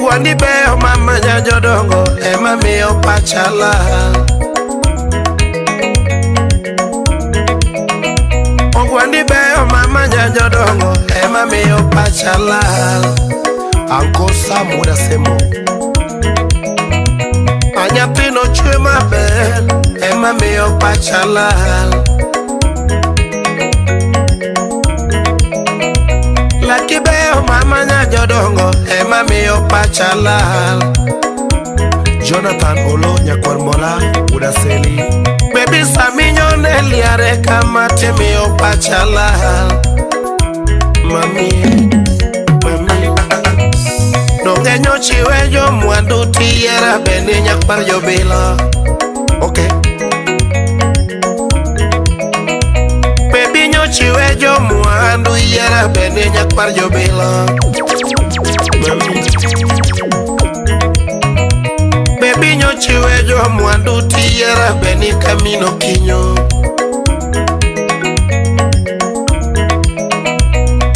Ogwandi beyo mama nya jodongo ema miyo pacha lal. Ogwandi beyo mama nya jodongo ema miyo pacha lal. Anko Sam wuod Asemo. Anyathino chwe maber ema miyo pacha lal. Laki beyo mama nya jodongo ema miyo pacha lal. Jonathan Olo nyakwar Mola wuod Aseli. Baby saminyo ne liare kama timiyo pacha lal. Mami, mami. Donge nyochiwe jomwandu tiyiera bende nyakwar jobilo. Okay. Baby nyochiwe jomwandu yiera bende nyakwar jobilo. Mami. Baby nyochiwe jomwandu tiyiera bende kamino kinyo.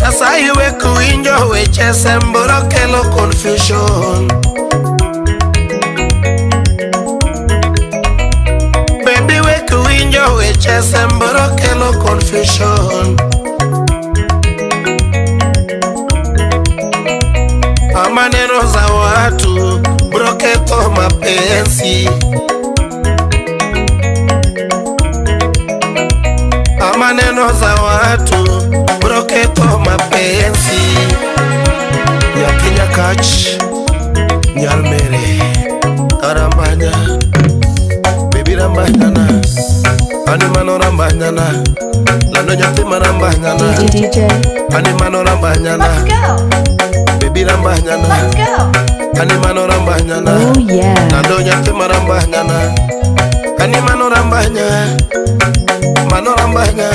Nyasaye wek winjo weche semboro kelo confusion. Baby wek winjo weche semboro kelo confusion. Maneno za watu bro ketho mapenzi. Maneno za watu bro ketho mapenzi. Nyathi Nyakach nyar mere arambanya baby rambanyana ani mano rambanyana lando nyathi marambanyana DJ. ani mano rambanyana Let's go. baby rambanyana Let's go. ani mano rambanyana Oh yeah. lando nyathi marambanyana ani mano rambanya mano rambanya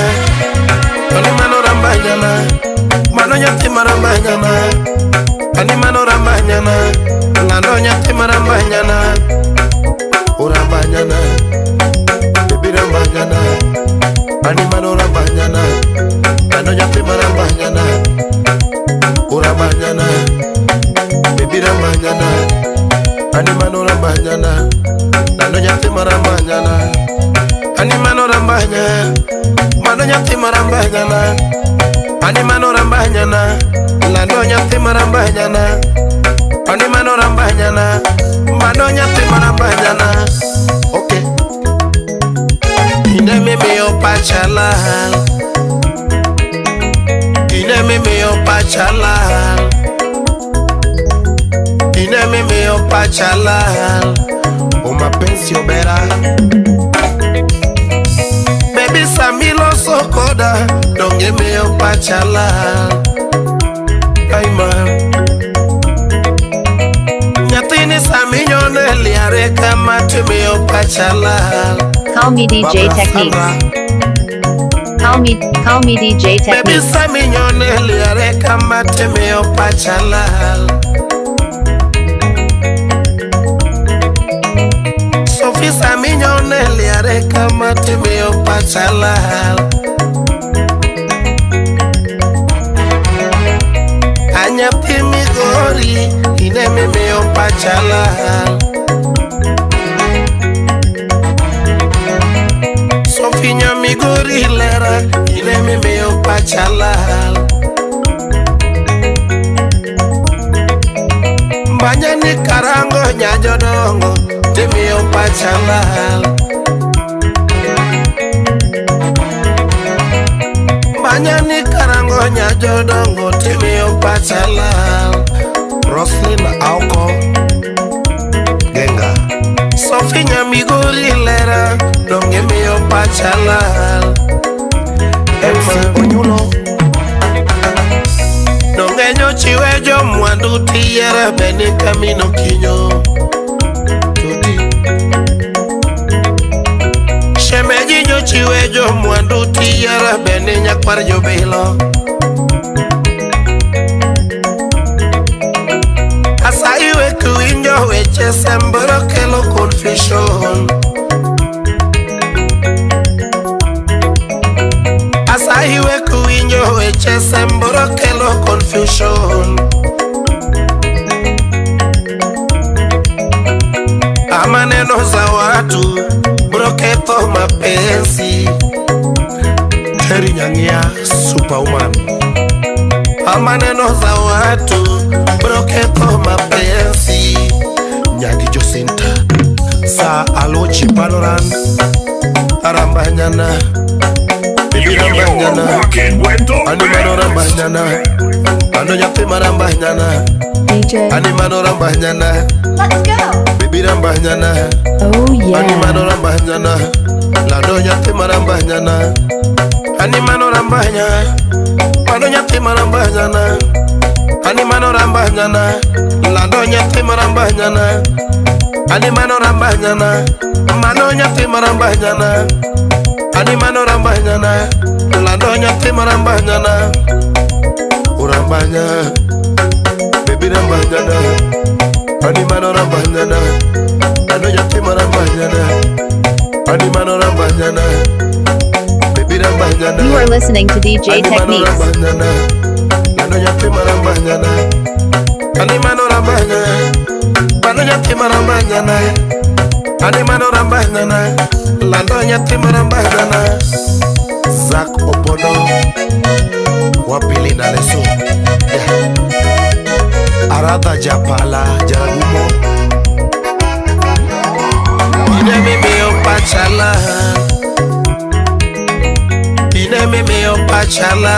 ani mano rambanyana mano nyathi marambanyana ani mano rambanyana lando nyathi marambanyana urambanyana baby rambanyana ani mano rambanyana lando nyathi marambanyana urambanyana baby rambanyana ani mano rambanyana lando nyathi marambanyana ani mano rambanya mano nyathi marambanyana ani mano rambanyana lando nyathi marambanyana ani mano rambanyana mano nyathi marambanyana. Okay. Ine mimiyo pacha lal, ine mimiyo pacha lal, ine mimiyo pacha lal. O mapenzi obera. Baby samiloso koda donge miyo pacha lal. Ai ma nyathini saminyone liare kama timiyo pacha lal. Call me DJ Barbara Techniques. Sandra. Call me DJ Baby Techniques. saminyone liare kama timiyo pacha lal. Sophie saminyone liare kama timiyo pacha lal. Anyathi Migori ine mimiyo pacha lal. Sophie nya Migori lera ine mimiyo pacha lal. Mbanya ni karango nya jodongo timiyo pacha lal. Mbanya ni karango nya jodongo timiyo pacha lal. Roslyn Aoko Genga. Sophie nya Migori lera donge miyo pacha lal. MC Onyulo donge nyochiwe jomwandu tiyiera bende kamino kinyo. Toti. Shemeji nyochiwe jomwandu tiyiera bende nyakwar jobilo. Asayi wek winjo weche sembro kelo confusion. Asayi wek winjo weche sembro kelo confusion. Maneno za watu broketho mapenzi. Terry Nyangia superwoman. Maneno za watu broketho mapenzi. Nyagi Josinta sa Alochi Panoran Arambanyana. Baby You're Rambanyana. Rocking with the Animano best. Rambanyana. Ano nyathi marambanyana. DJ. Animano rambanyana. Let's go. Baby rambanyana. Oh Animano yeah. rambanyana. Lado nyathi marambanyana. Animano rambanya. Mano nyathi marambanyana. Animano rambanyana. Lado nyathi marambanyana. Animano rambanyana. Mano nyathi marambanyana. Animano rambanyana. Lado nyathi marambanyana. Urambanya. Baby rambanyana. Animano rambanyana. Lado nyathi marambanyana. Animano rambanyana. Baby rambanyana. You are listening to DJ Animano Techniques. rambanyana. Lado nyathi marambanyana. Animano rambanya. Mano nyathi marambanyana. Animano rambanyana. Lando nyathi marambanyana. Zack Opondo wapili na leso. Yeah. Aradha Japala Jaragumo. Ine mimi opachala. Ine mimi opachala.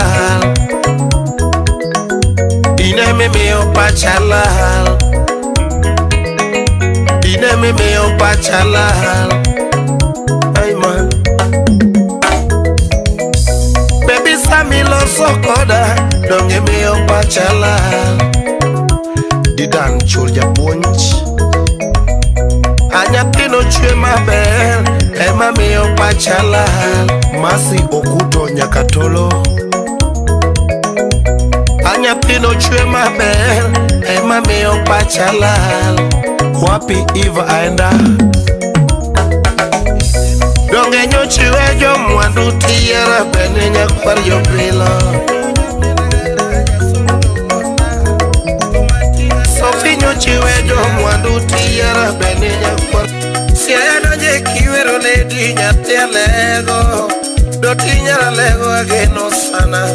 Ine mimi opachala. Ine mimi opachala. Ay man. Baby Sammy loso koda donge miyo pachala. Didan chul japuonj. Anyathino chwe maber ema miyo pacha lal. Masi okuto nyaka tolo. Anyathino chwe maber ema miyo pacha lal. Wapi Eva aenda? Donge nyochiwe jomwandu tiera bene nyakwar jopilo. Sofi nyochiwe jomwandu tiera bene nyakwar. Siaya donje kiwero ledi nyathi alego. Doti nyar alego ageno sana.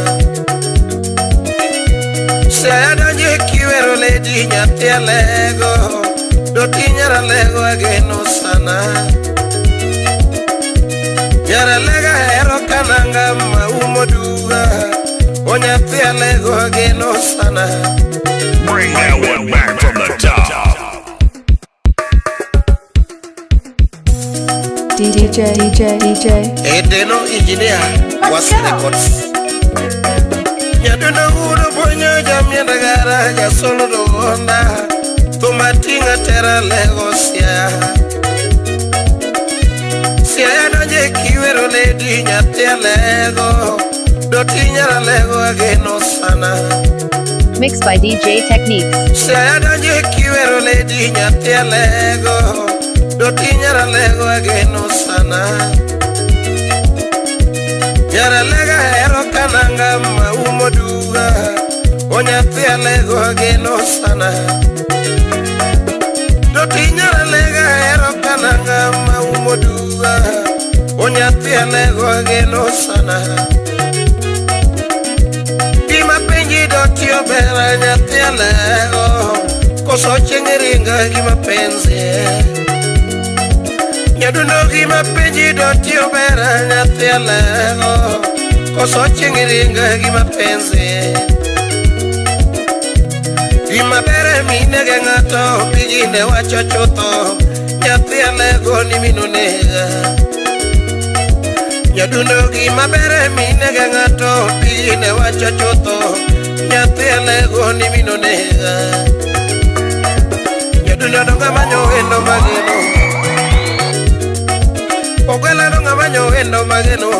Siaya donje kiwero ledi nyathi alego. Doti nyar alego ageno sana. Nyaralega hero kananga maumo duga. O nyathi alego ageno sana. Bring that one back from the top. DJ DJ DJ. Edeno engineer was Let's go. records. Nyadundo gudo ponyo jamienda gara jasolo dogonda. Tumatinga tera lego sia. Siaya donje kiwero ledi nyathi alego. Doti nyar alego ageno sana. Mixed by DJ Techniques. Siaya donje kiwero ledi nyathi alego. Doti nyar alego ageno sana. Nyar alega hero kananga maumo duga. O nyathi alego ageno sana. Doti nyar alega hero kananga maumo duga. O nyathi alego ageno sana. Gima penji doti obera nyathi alego. Koso chieng' ringa gi mapenzi. Nyadundo gima penji doti obera nyathi alego. Koso chieng' ringa gi mapenzi. Gima ber minege ng'ato pijine wacho chutho. Nyathi alego ni mino nega. Nyadundo gima ber minege ng'ato pijine wacho chutho. Nyathi alego ni mino nega. Nyadundo donga manyo wendo mageno. Ogwela donga manyo wendo mageno.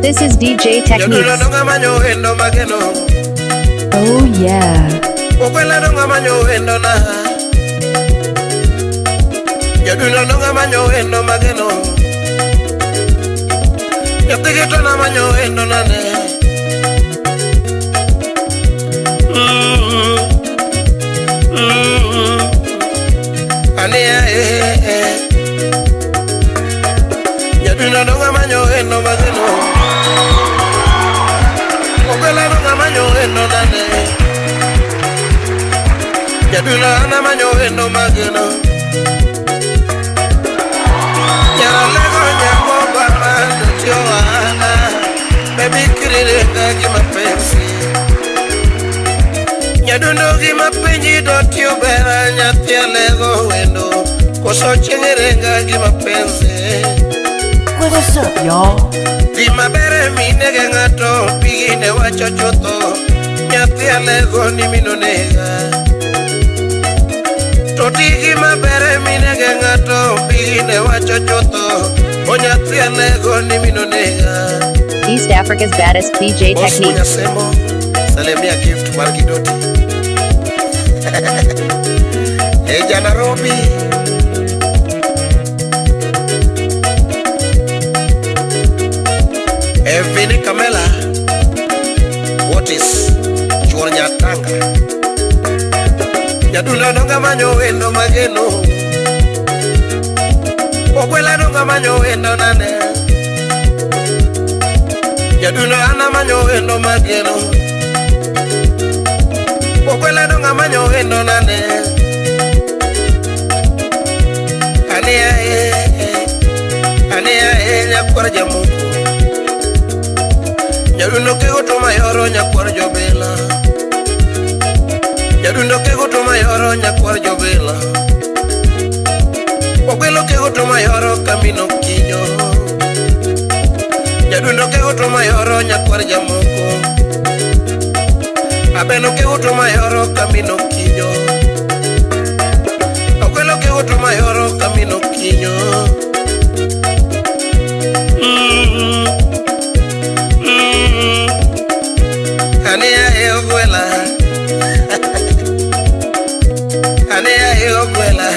This is DJ Nyadundo Techniques. donga manyo wendo mageno. Oh yeah. Ogwela donga manyo wendo na. Nyadundo donga manyo wendo mageno. Nyathi to na manyo wendo nane. Mm. Mm. Ania eh. Nyadundo an amanyo wendo mageno. Nyaralego nyagoba mando tio ohala. Baby kirirenga gi mapenzi. Nyadundo gi mapenji dotio bera nyathi alego wendo. Koso chieng' renga gi mapenzi. What's up, y'all? Gima ber minege ng'ato pigine wacho chutho. Nyathi alego ni minonega. To ti gima ber minege ng'ato pigine wacho chutho. O nyathi alego ni minonega. East Africa's baddest DJ Boss Techniques. Munyasembo, salimia gift mar Kidoti. E Janarobi. Evini Kamela. What is Chuor Nyatanga? Nyadundo donga manyo wendo mageno. Ogwela donga manyo wendo nane. Nyadundo ana manyo wendo mageno. Ogwela donga manyo wendo nane. Ania e, ania e nyakwar jamoko. Nyadundo kego to mayoro nyakwar jobela. Nyadundo kego to mayoro nyakwar jobela. Ogwelo kego to mayoro kamino kinyo. Nyadundo kego to mayoro nyakwar jamoko. Abeno kego to mayoro kamino kinyo. Ogwelo kego to mayoro kamino kinyo. Ania e ogwela. Ania e ogwela.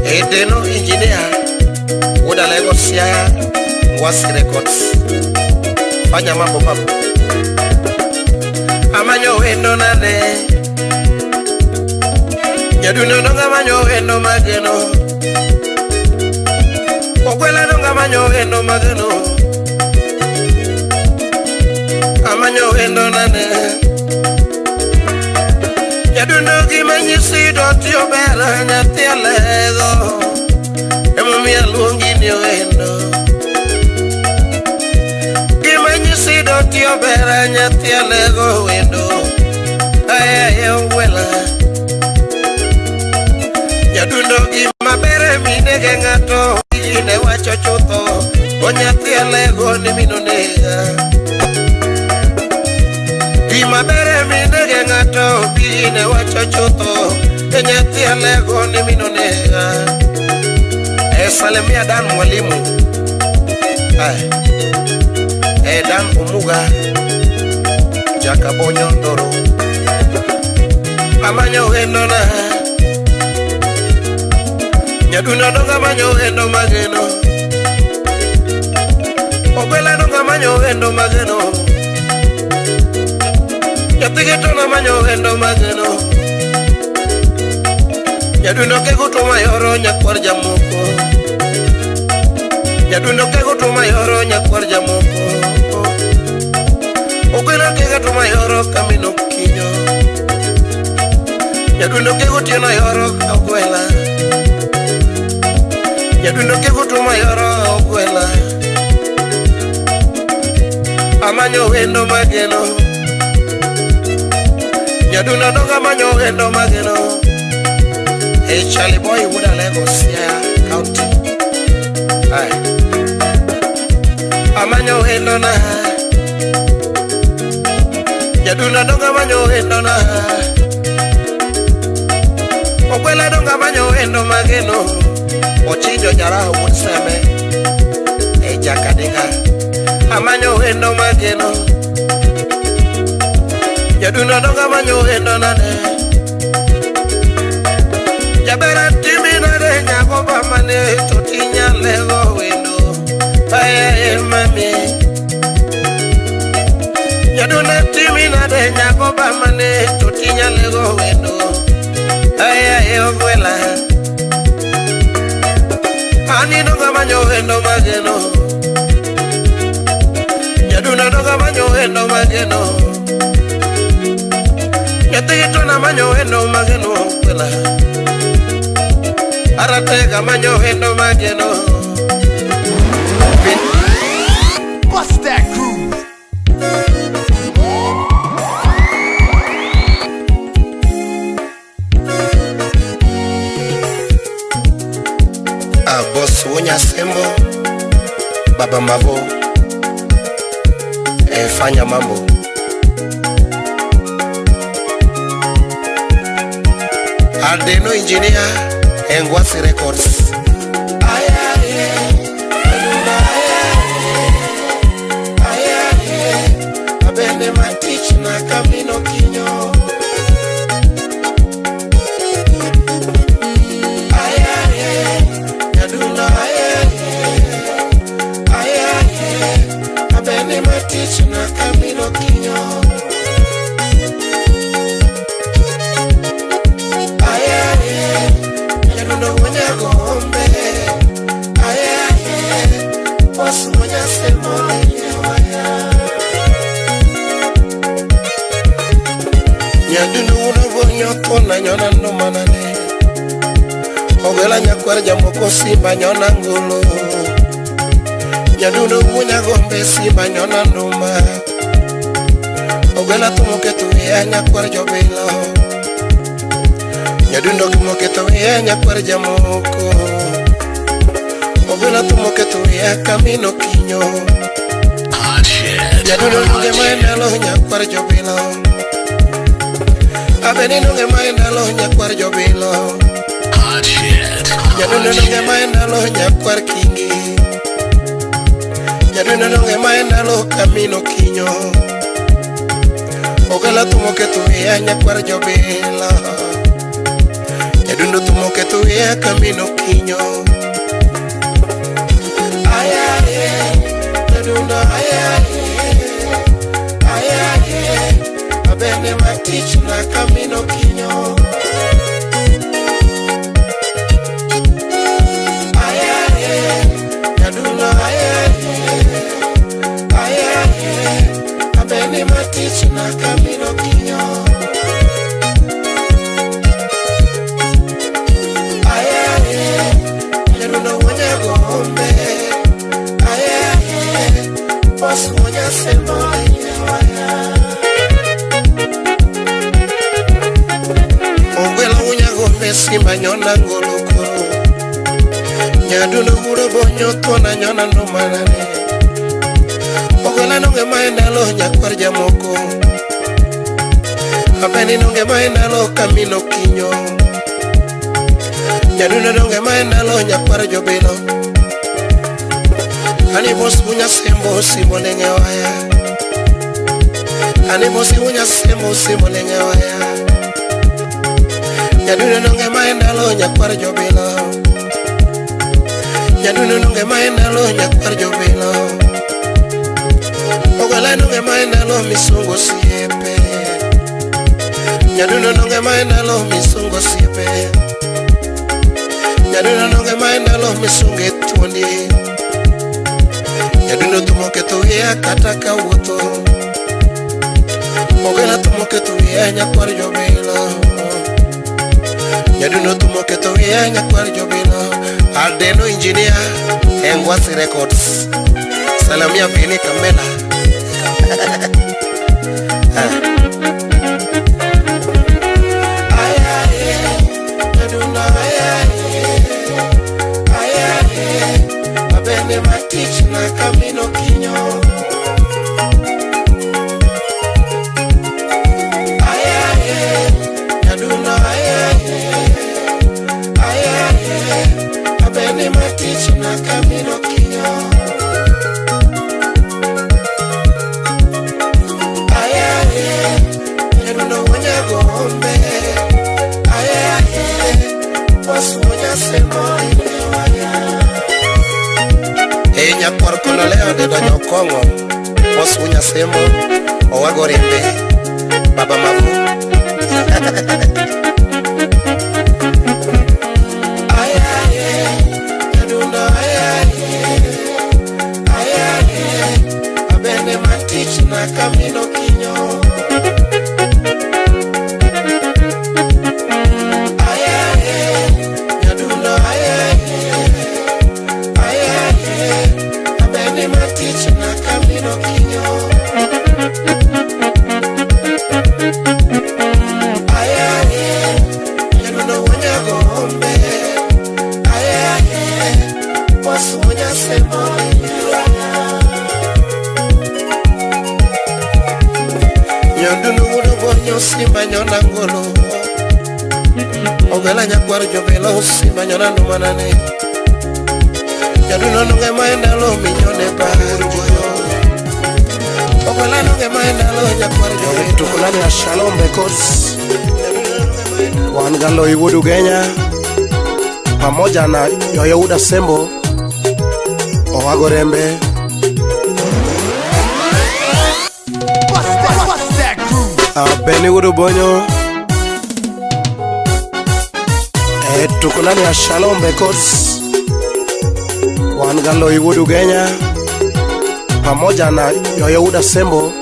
Edeno engineer. Wuod Alego Siaya. Ngwasi Records. Fanya mambo papo. Amanyo wendo nane. Nyadundo donga manyo wendo mageno. Ogwela donga manyo wendo mageno. Amanyo wendo nane. Nyadundo gima nyisi dotio bera nyathi alego. Emomiyo aluongi ni wendo. Gima nyisi dotio bera nyathi alego wendo. Aye ogwela. Nyadundo gima ber minege ng'ato ine wacho chutho. O nyathi alego ni minonega. Gima ber minege ng'ato ine wacho chutho. E nyathi alego ni minonega. E salimia Dan mwalimu. Ay. E Dan Omuga. Jakabonyo Ndoro. Amanyo wendo na. Nyadundo donga manyo wendo mageno. Ogwela donga manyo wendo mageno. Nyathi getona manyo wendo mageno. Nyadundo kego to mayoro nyakwar jamoko. Nyadundo kego to mayoro nyakwar jamoko. Ogwela kego to mayoro kamino kinyo. Nyadundo kego tieno yoro ogwela. Nyadundo kego to mayoro ogwela. Amanyo wendo mageno. Nyadundo donga manyo wendo mageno. Hey Charlie Boy wuod Alego Siaya County. Ay. Amanyo wendo na. Nyadundo donga manyo wendo na. Ogwela donga manyo wendo mageno. Ochinjo jaraha wuod Seme. E Jakadinga. Amanyo wendo mageno. Nyadundo donga manyo wendo nane. Jabera timi nade nyagoba mane to tinyalego wendo. Aye mami. Nyadundo timi nade nyagoba mane to tinyalego wendo. Aye ogwela. Ani donga manyo wendo mageno. Nyadundo donga manyo wendo mageno. Nyathi to na manyo wendo mageno. dala. Aratega manyo hendo mageno. Bust that groove. Boss Wonya Sembo, Baba Mavo, fanya mambo. Adeno Engineer, Engwasi Records. Abende matich na kamino kinyo. Abende matich na kamino kinyo. Nyadunu uno tona nyona no manane. Ogela nyakwar jamoko simba nyona ngolo. Nyadundo munya gombe simba nyona nduma. Ogela tumoke tuya nyakwar jobilo. Nyadundo kimoke tuya nyakwar jamoko. Ogela tumoke tuya kamino kinyo. Nyadundo nunge maendalo nyakwar jobilo. Abeni nunge maendalo nyakwar jobilo. Nyadundo nunge maendalo nyakwar kingi. Nyadundo nunge maendalo kamino kinyo. Ogela tumoke tuya nyakwar jobilo. Nyadundo tumoke tuya kamino kinyo. Ayaye, nyadundo ayaye, ayaye. Abene matich na kamino kinyo. Ayaye, nyadundo ayaye, ayaye. Abene matich na kamino kinyo. Ayaye, nyadundo wonya gombe. Ayaye, boss wonya sembo waya. Simba nyona ngolo koro. Nyadundo guro bonyo tona nyona no manane. Ogola nonge maendalo nyakwar jamoko. Apeni nonge maendalo kamino kinyo. Nyadundo nonge maendalo nyakwar jobilo. Ani boss unya sembo simbo lenge waya. Ani boss unya sembo simbo lenge waya. Nyadundo nonge maendalo nyakwar jobilo. Nyadundo nonge maendalo nyakwar jobilo. Ogala nonge maendalo misungo siepe. Nyadundo nonge maendalo misungo siepe. Nyadundo nonge maendalo misunge tuondi. Nyadundo tumoke tuya kata kawuotho. Ogala tumoke tuya nyakwar jobilo. Nyadundo tumoke tuya nyakwar jobilo. Adeno Engineer, Engwasi Records. Salamia Vini Kamela. Ayaye, nyadundo ayaye, ayaye. Abene matich na kamino kinyo. Ayaye, nyadundo ayaye, ayaye. Abene matich na kamino kinyo. Ayaye, nyadundo wonya gombe. Ayaye, boss wonya sembo waya. E nyakwar kono leo de donyo kong'o. Boss wonya sembo owago rimbe. Baba Mavu. Ayaye, nyadundo ayaye, ayaye. Abene matich na kamino kinyo. manyona golo. Ogela nyakwar jobelo simanyona numanane. Jaduno nunge maendalo minyone parugoyo. Ogela nunge maendalo nyakwar jobelo. Tukulani ya Shalom Records. Wangalo Iwudu Genya pamoja na Yoyeuda Sembo Owagorembe. Benny Wudu Bonyo. Tukulani ya Shalom Records. Wangalo Iwudu Genya pamoja na Yoyeuda Sembo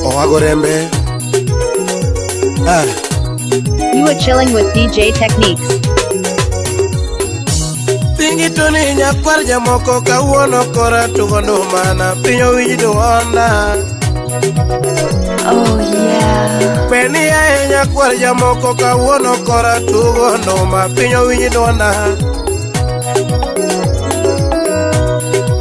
Owagorembe. You are chilling with DJ Techniques. Pingi toni nyakwar jamoko kawuono kora tugo ndumana piny owinj duonda. Oh yeah. Peni yae nyakwar jamoko kawuono kora tugo nduma piny owinj duonda.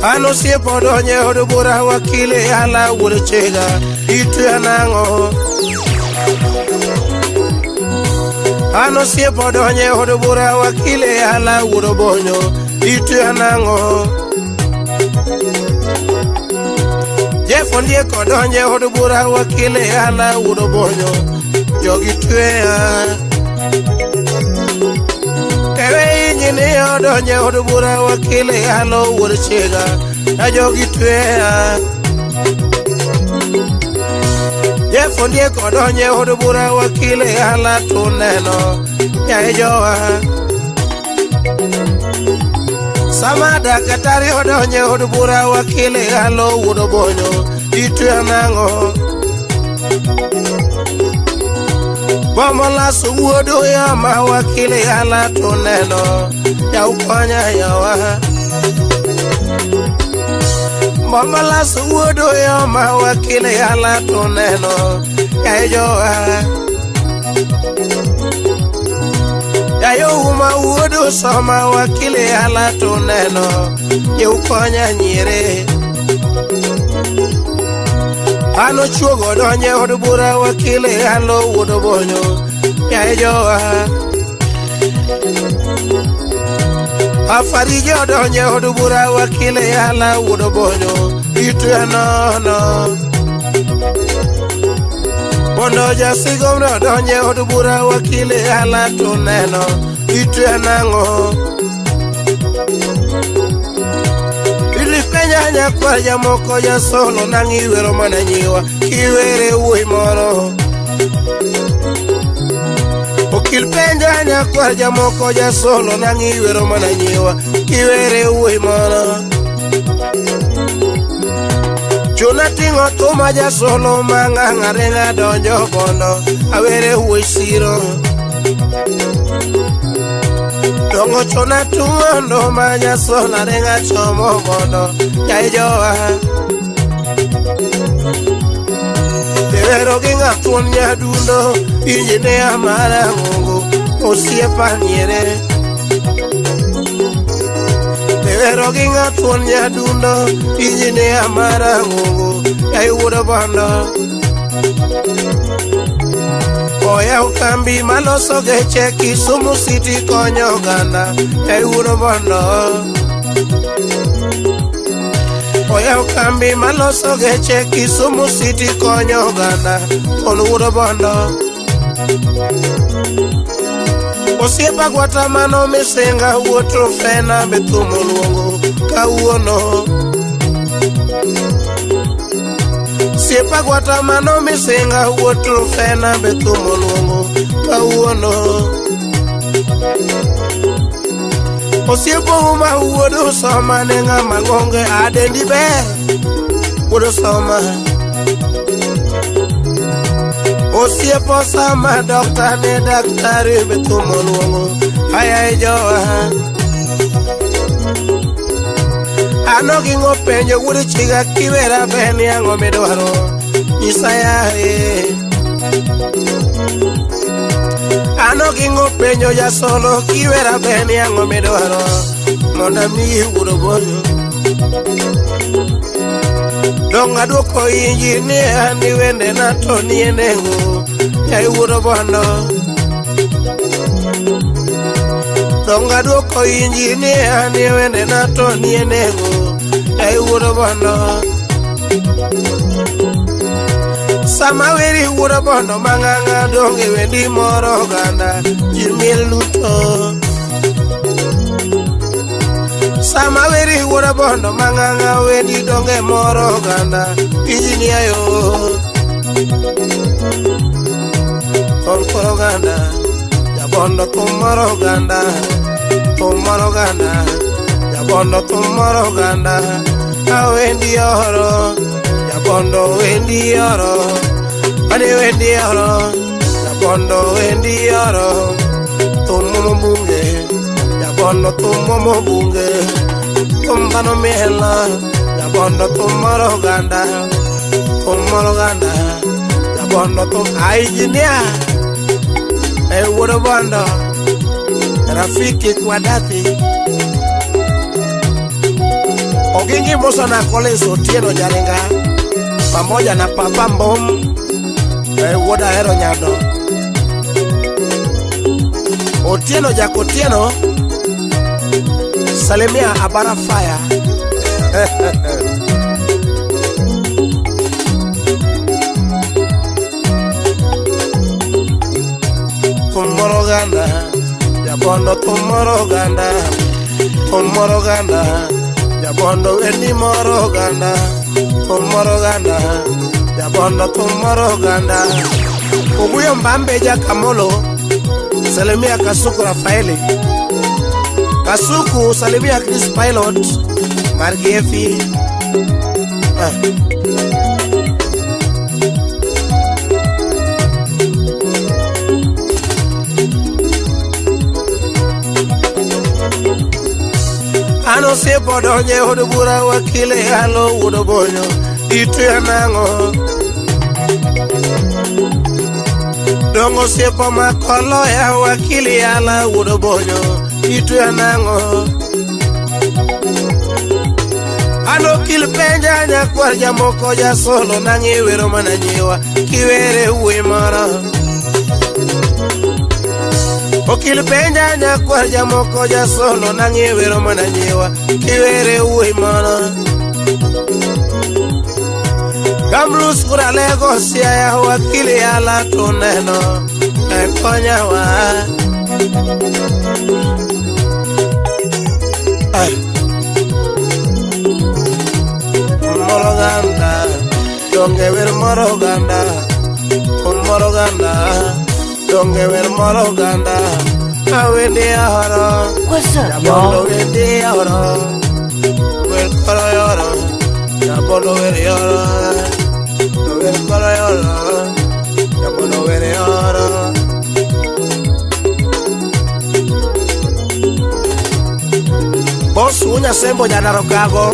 An osiepa odonjo e od bura wakile ala wuod chiga itweya nang'o? An osiepa odonjo e od bura wakile ala wuod obonyo itweya nang'o? Jeff Ondiek odonjo e od bura wakile ala wuod obonyo jogi tweya. Ewe injinia odonjo e od bura wakile ala wuod chiga na jogi tweya. Jeff Ondiek odonjo e od bura wakile ala tuneno yae jowa. Sama dakatari odonjo e od bura wakile ala wuod obonyo itweya nang'o? Bomolaso wuod oyama wakile ala tuneno yaukonya yawa. Bomolaso wuod oyama wakile ala tuneno yae jowa. Yayo uma wuod osoma wakile ala tuneno yaukonya nyiere. Ano chuogo odonjo e od bura wakile alo wuod obonyo yae jowa. Afarije odonjo e od bura wakile ala wuod obonyo itweya nono. Bondo jasigomno odonjo e od bura wakile ala tuneno itweya nang'o? Ilipenya nyakwar jamoko jasolo nang' iwero mana nyiwa kiwere wuoyi moro. Okil penja nyakwar jamoko jasolo nang' iwero mana nyiwa kiwere wuoyi moro. Chuna ting'o thuma jasolo mang'ang'are donjo bondo awere wuoyi siro. Dongo chona tuondo ma jasolo arenga chomo bondo yae jowa. Tewero gi ng'athuon nyadundo injinia marang'ongo osiepa nyiere. Tewero gi ng'athuon nyadundo injinia marang'ongo yae wuod bondo. Oyaw kambi maloso geche Kisumu City konyo oganda yae wuod bondo. Oyaw kambi maloso geche Kisumu City konyo oganda on wuod bondo. Osiepa gwata mano misinga wuod Trufena be thum oluongo kawuono. Osiepa gwata mano misinga wuod Trufena be thum oluongo kawuono. Osiepo uma wuod Osoma ne ng'ama ng'onge adendi ber wuod Osoma. Osiepo sama dokta ne daktari be thum oluongo ayae jowa. Ano ging'o penjo wuod chiga kiwera beni ang'o midwaro nyisa yae. Ano ging'o penjo jasolo kiwera beni ang'o midwaro mondo amiyi wuod obonyo. Dong' aduoko injinia ni wendena to nie nengo Ei wuod Bondo. Donga duoko injinia ni wende na to nie nego. Ei wuod Bondo. Sama weri wuod Bondo mang'ang'a donge wendi moro oganda ji miel duto. Sama weri wuod Bondo mang'ang'a wendi donge moro oganda injinia yo. Thum koro oganda, jabondo thum moro oganda, thum moro oganda, jabondo thum moro oganda, awendi oro, jabondo wendi oro, ane wendi oro, jabondo wendi oro, thum momo bunge, jabondo thum momo bunge, thum dhano mielo, jabondo thum moro oganda, thum moro oganda, jabondo thum aijinia. Ei wuod Bondo, rafiki kwa dhati. Ogingi Musa na Collins Otieno Jaringa pamoja na Papa Mbom. Ei wuod Ahero Nyando. Otieno Jakotieno, salimia Abara Fire. Thum moro oganda, jabondo thum moro oganda, thum moro oganda, jabondo wendi moro oganda, thum moro oganda, jabondo thum moro oganda. Oguyo Mbambe Jakamolo, salimia Kasuku Rafaeli. Kasuku salimia Chris Pilot, Margiefi. Ah. An osiepo donjo e od bura wakile halo wuod Bonyo, itweya nang'o? Dongo osiepo makoloya wakili ala wuod Bonyo, itweya nang'o? An okil penja nyakwar jamoko jasolo nang'i wero mana nyiwa kiwere wuoyi moro. Okil penja nyakwar jamoko jasolo nang'i wero mana nyiwa kiwere wuoyi moro. Kamlus kuralego siaya wakili ala tuneno e konyawa. Ah. Moro oganda, donge wer moro oganda, moro oganda, donge wer moro oganda, awendi oro, What's up, jabondo y'all? wendi oro, wer koro yoro, jabondo wer yoro, wer koro yoro, jabondo wer yoro. Boss Unya Sembo Janaro Kago,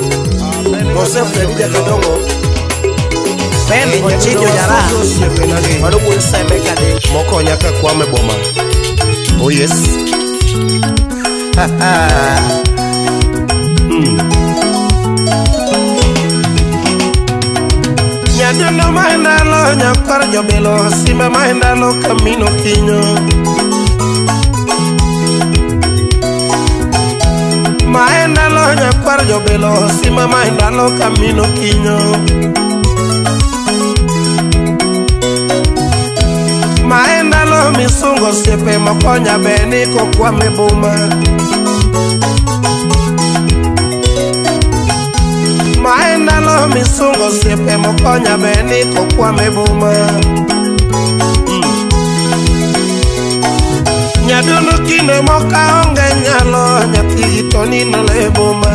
Jose Freddy Jakadongo, Ben Ochinyo Jara, mano wuod Sembe Kade. Mokonya ka kwame boma. Oh yes. Nyadundo ma ndalo nyakwar jobilo, simba ma ndalo kamino kinyo. Ma ndalo nyakwar jobilo, simba ma ndalo kamino kinyo. Ma ndalo misungo osiepe mokonya beni kokwame boma. Ma ndalo misungo osiepe mokonya beni kokwame boma. Nyadundo kinde moko aonge nyalo, nyathi to nino e boma.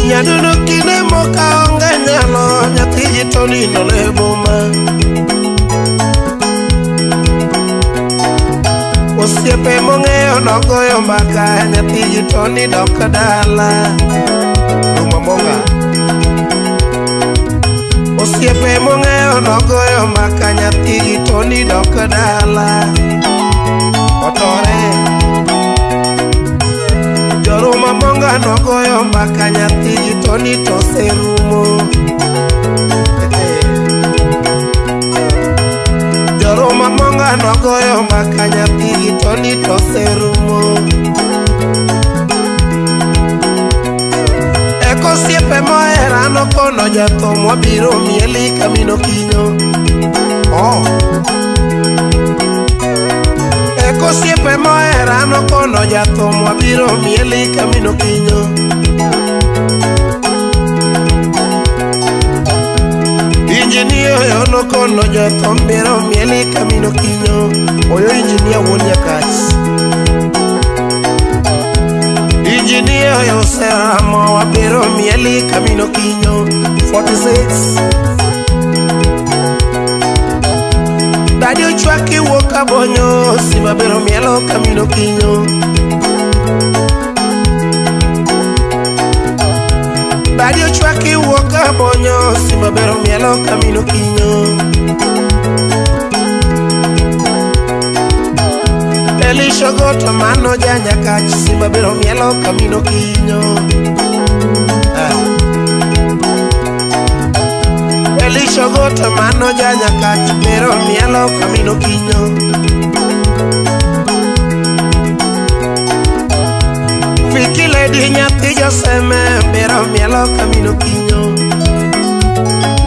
Nyadundo kinde moko aonge nyalo, nyathi to nino e boma. Osiepe mong'eyo nogoyo mbaka, nyathi to ni dok dala. Ruma monga. Osiepe mong'eyo nogoyo mbaka, nyathi to ni dok dala. Otore. Joruma monga nogoyo mbaka, nyathi to ni to serumo. goyo mbaka nyathi gi Tony to oserumo. Eko osiepe mohera nokono jathum wabiro mieli kamino kinyo. Oh. Eko osiepe mohera nokono jathum wabiro mieli kamino kinyo. Injinia oyo nokono jathum biro mieli kamino kinyo. Oyo injinia wuon Nyakach. Injinia oyo oseramo wabiro mieli kamino kinyo. 46. Dadi ochwaki wuok Kabonyo, Simba biro mielo kamino kinyo. Dadi ochwaki wuok Kabonyo, Simba biro mielo kamino kinyo. Elisha Goto mano ja Nyakach, Simba biro mielo kamino kinyo. Elisha Goto mano ja Nyakach, biro mielo kamino kinyo. Viki Lady nyathi Joseme, biro mielo kamino kinyo.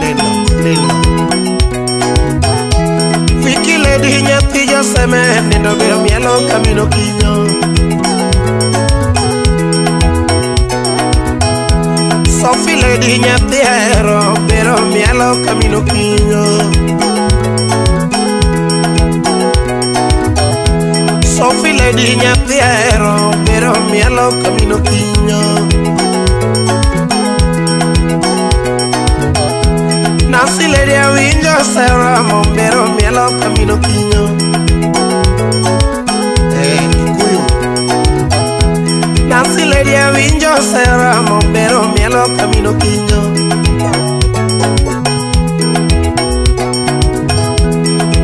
Neno, neno. Viki Lady nyathi Joseme, nindo biro mielo kamino kinyo. Sophie Lady nyathi Ahero, biro mielo kamino kinyo. Sophie Lady nyathi Ahero, biro mielo kamino kinyo. Nancy Lady awinjo seramo, biro mielo kamino kinyo. Kikuyu. Nancy Lady awinjo seramo, biro mielo kamino kinyo.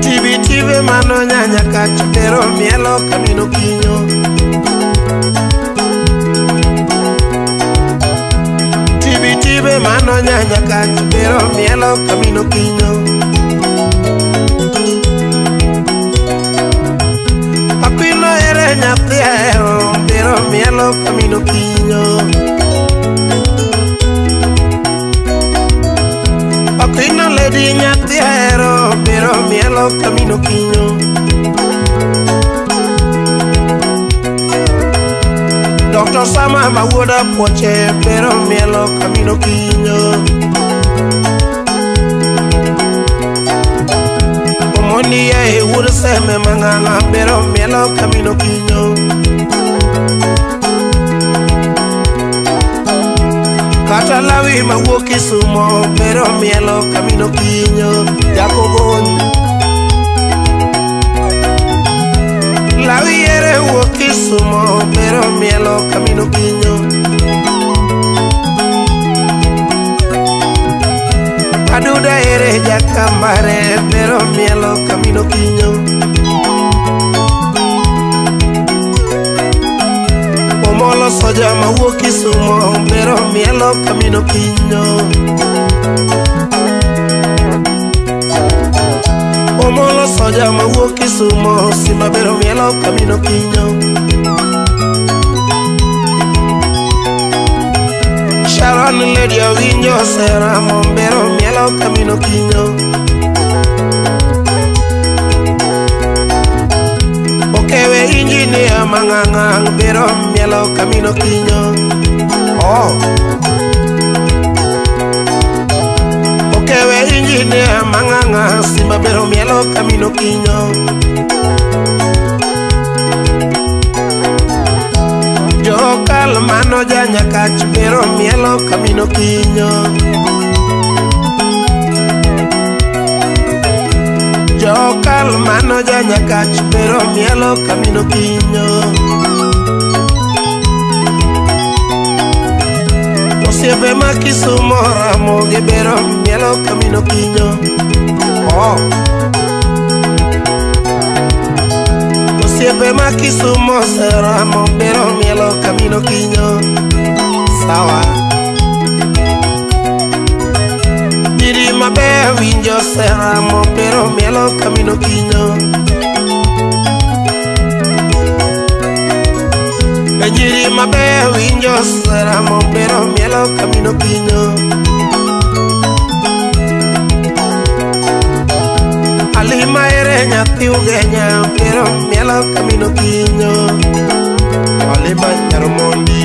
Tibi tibe mano nyanya kach, biro mielo kamino kinyo. Tibi tibe mano nyanya kach, biro mielo kamino kinyo. Aquino ere nyathi Ahero, biro mielo kamino kinyo. Aquino Lady nyathi Ahero, biro mielo kamino kinyo. Dr. Sama mawuoda Puoche, biro mielo kamino kinyo. Omoni ye wuod Seme mang'ang'a, biro mielo kamino kinyo. Kata Lawi mawuok Kisumo, biro mielo kamino kinyo. Jakogony. Lawi ere wuok Kisumo, biro mielo kamino kinyo. Aduda ere Jakambare, biro mielo kamino kinyo. Omolo soja mawuok Kisumo, biro mielo kamino kinyo. Omolo soja mawuok Kisumo, Simba biro mielo kamino kinyo. Sharon Lady awinjo seramo, biro mielo kamino kinyo. Okewe injinia mang'ang'a, biro mielo kamino kinyo. Oh. Okewe injinia mang'ang'a, Simba biro mielo kamino kinyo. Jokal mano ja Nyakach, biro mielo kamino kinyo. Jokal mano ja Nyakach, biro mielo kamino kinyo. Osiepe ma Kisumo Ramogi biro mielo kamino kinyo. Oh. Osiepe ma Kisumo Seramo biro mielo kamino kinyo. Sawa. Nyiri maber winjo Seramo biro mielo kamino kinyo. E nyiri mabeyo winjo sera mobero mielo kamino kinyo. Alima ere nyathi Ugenya bero mielo kamino kinyo. Alima Nyaromondi.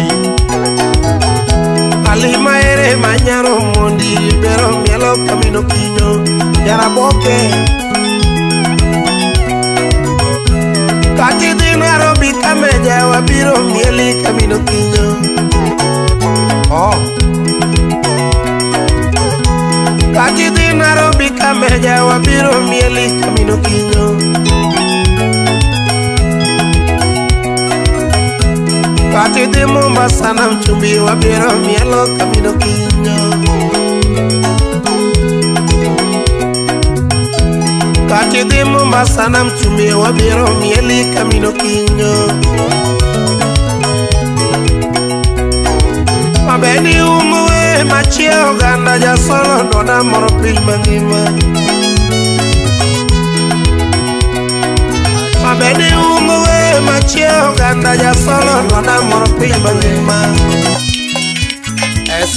Alima ere manyaromondi bero mielo kamino kinyo. Nyaraboke. Kati dhi Nairobi kameja wabiro mieli kamino kinyo. Oh. Kati dhi Nairobi kameja wabiro mieli kamino kinyo. Kati dhi Mombasa na mchumbi wabiro mielo kamino kinyo. Kati dhi Mombasa na mchumbi wabiro mieli kamino kinyo. Mabeni umuwe machie oganda jasolo dona moro piny mangima. Mabeni umuwe machie oganda jasolo dona moro piny mangima.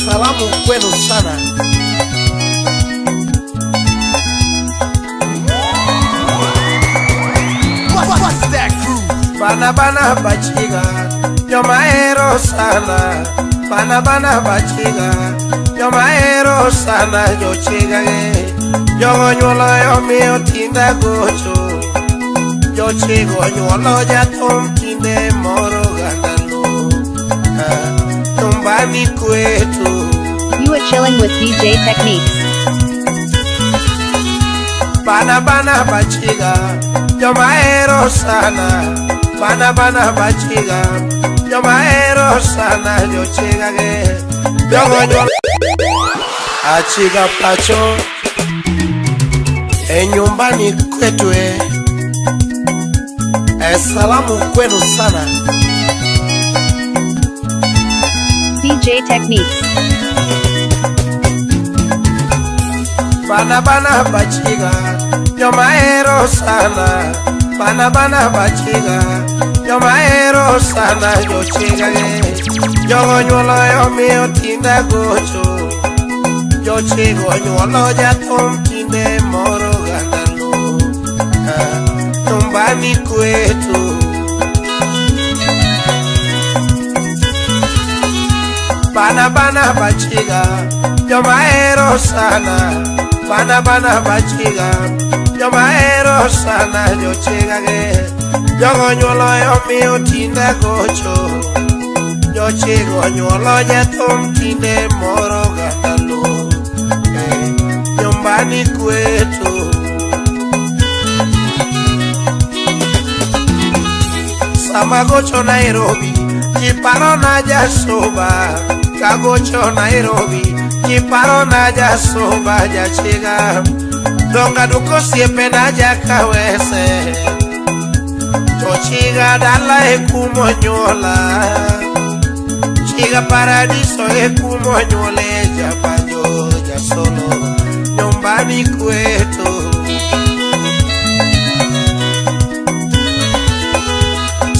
Salamu kwenu sana. What's that groove? Bana bana bachiga, joma sana. Bana bana bachiga, joma sana jochiga ge. Jogo nyuolo omiyo tinda gocho. Jochigo nyuolo jathum tinde moro oganda luo. Nyumbani kwetu. You are chilling with DJ Techniques. Bana bana bachiga, joma sana. Bana bana bachiga, joma sana jochiga ge. Jogo nyuolo achiga pacho. E nyumbani kwetu e. Salamu kwenu sana. DJ Techniques. Bana bana bachiga, joma sana. Bana bana bachiga, joma sana jochiga ge. Jogo nyuolo omiyo tinda gocho. Jochigo nyuolo jathum tinde moro oganda luo. Nyumbani kwetu. Bana bana bachiga, joma sana. Bana bana bachiga, joma sana jochiga ge. Jogo nyuolo omiyo tinda gocho. Jochigo nyuolo jathum tinde moro oganda luo. Nyumbani kwetu. Sama gocho Nairobi, jiparo na jasoba. Kagocho Nairobi, jiparo na jasoba jachiga. Donga duko siepe na jakawese. Tochiga dala e kumo nyuola. Chiga paradiso e kumo nyuole jabanjo jasolo. Nyumbani kwetu.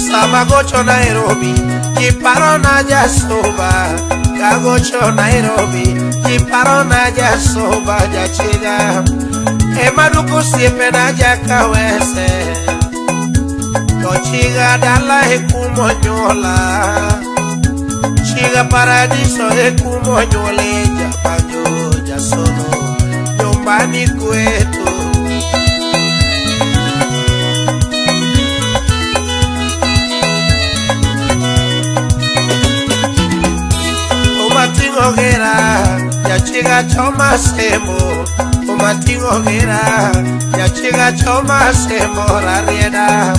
Sama gocho Nairobi, jiparo na jasoba. Kagocho Nairobi, jiparo na jasoba jachiga. Emaduku siepe na jakawese. Tochiga dala e kumo nyuola. Chiga paradiso e kumo nyuole jabanjo jasolo. Nyumbani kwetu. Umatingogera, yachiga choma semo. Umatingogera, yachiga choma semo rarieda.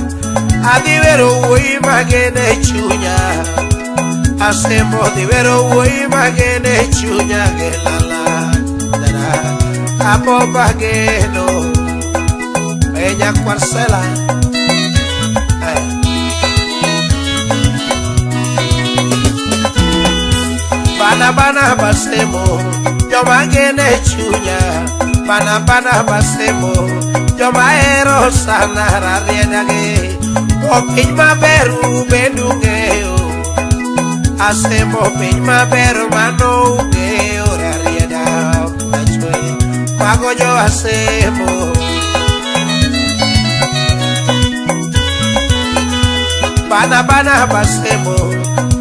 Adivero wuoyi magene chunya. Asembo divero wuoyi magene chunya gelala. Dara apo bageno. Enya kwarsela. Bana bana basemo, joma gene chunya. Bana bana basemo, joma ero sana rarieda ge. O piny maber ubedu ng'eyo. Asembo piny maber mano ung'eyo Rarieda pacho e, mago jo Asembo. Bana bana basembo,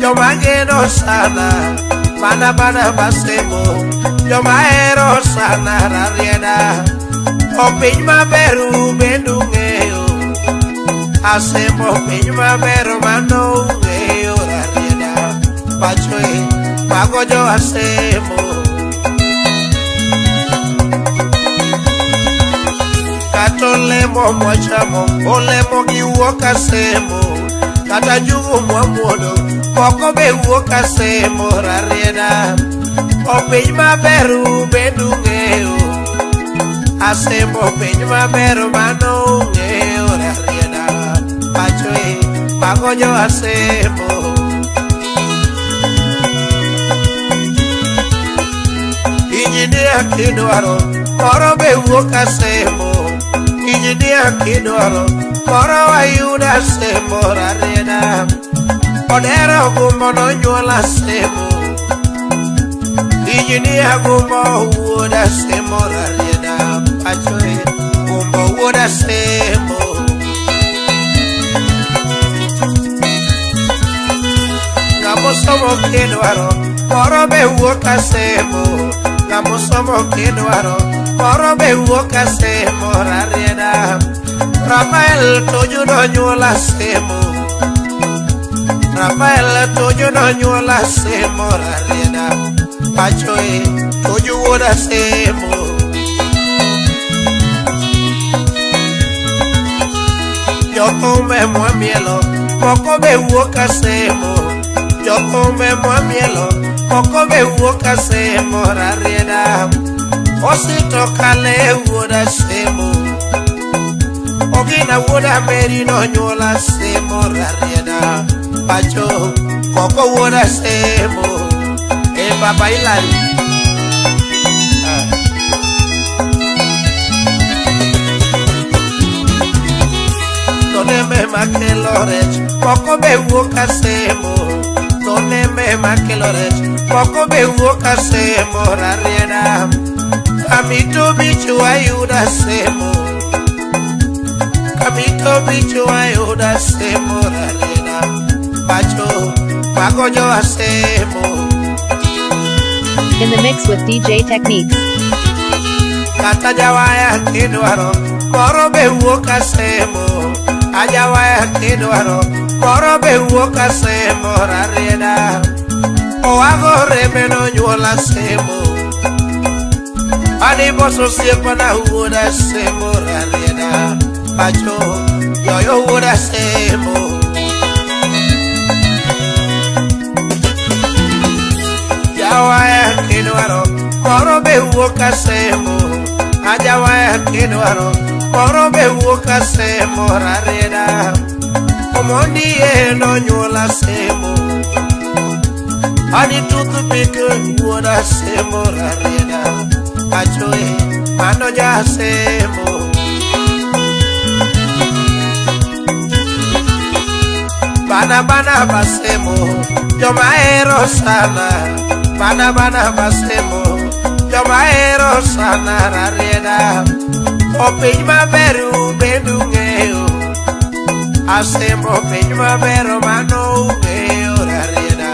joma geno sana. Bana bana basembo, joma hero sana Rarieda. O piny maber ubende ung'eyo. Asembo piny maber mano ung'eyo Rarieda pacho e, mago jo Asembo. Kata olemo mwachamo, olemo gi wuok Asembo. Kata njugu mwamuodo, moko be wuok Asembo Rarieda. O piny maber ubende ung'eyo. Asembo piny maber mano ung'eyo Rarieda pacho e, mago jo Asembo. Injinia kidwaro, moro be wuok Asembo. Injinia kidwaro, moro wayudo Asembo Rarieda. Odero Gumbo nonyuol Asembo. Injinia Gumbo wuod Asembo Rarieda pacho e, Gumbo wuod Asembo. Ng'amosomo kidwaro, moro be wuok Asembo. Ng'amosomo kidwaro, moro be wuok Asembo Rarieda. Rafael Tuju nonyuol Asembo. Rafael Tuju nonyuol Asembo Rarieda pacho e, Tuju wuod Asembo. Jothumbe mwamielo, moko be wuok Asembo. Jothumbe mwamielo, moko be wuok Asembo Rarieda. Osito Kale wuod Asembo. Ogina wuod Ameri nonyuol Asembo Rarieda pacho, Koko wuod Asembo. E Baba Ilari. Tonembe makelo rech, moko be wuok Asembo. Tonembe makelo rech, moko be wuok Asembo Rarieda. Kamito bicho wayudo Asembo. Kamito bicho wayudo Asembo Rarieda pacho, mago jo Asembo. In the mix with DJ Techniques. Kata jawaya kidwaro, moro be wuok Asembo. Ajawaya kidwaro, moro be wuok Asembo Rarieda. Owago rembe nonyuol Asembo. Ani boso osiepana wuod Asembo Rarieda pacho, yoyo wuod Asembo. Jawaya kidwaro, moro be wuok Asembo. Ajawaya kidwaro, moro be wuok Asembo Rarieda. Omondi e nonyuol Asembo. Ani toothpick wuod Asembo Rarieda pacho e, mano ja Asembo. Bana bana basembo, joma hero sana. Bana bana basembo, joma hero sana Rarieda. O piny maber ubende ung'eyo. Asembo piny maber mano ung'eyo Rarieda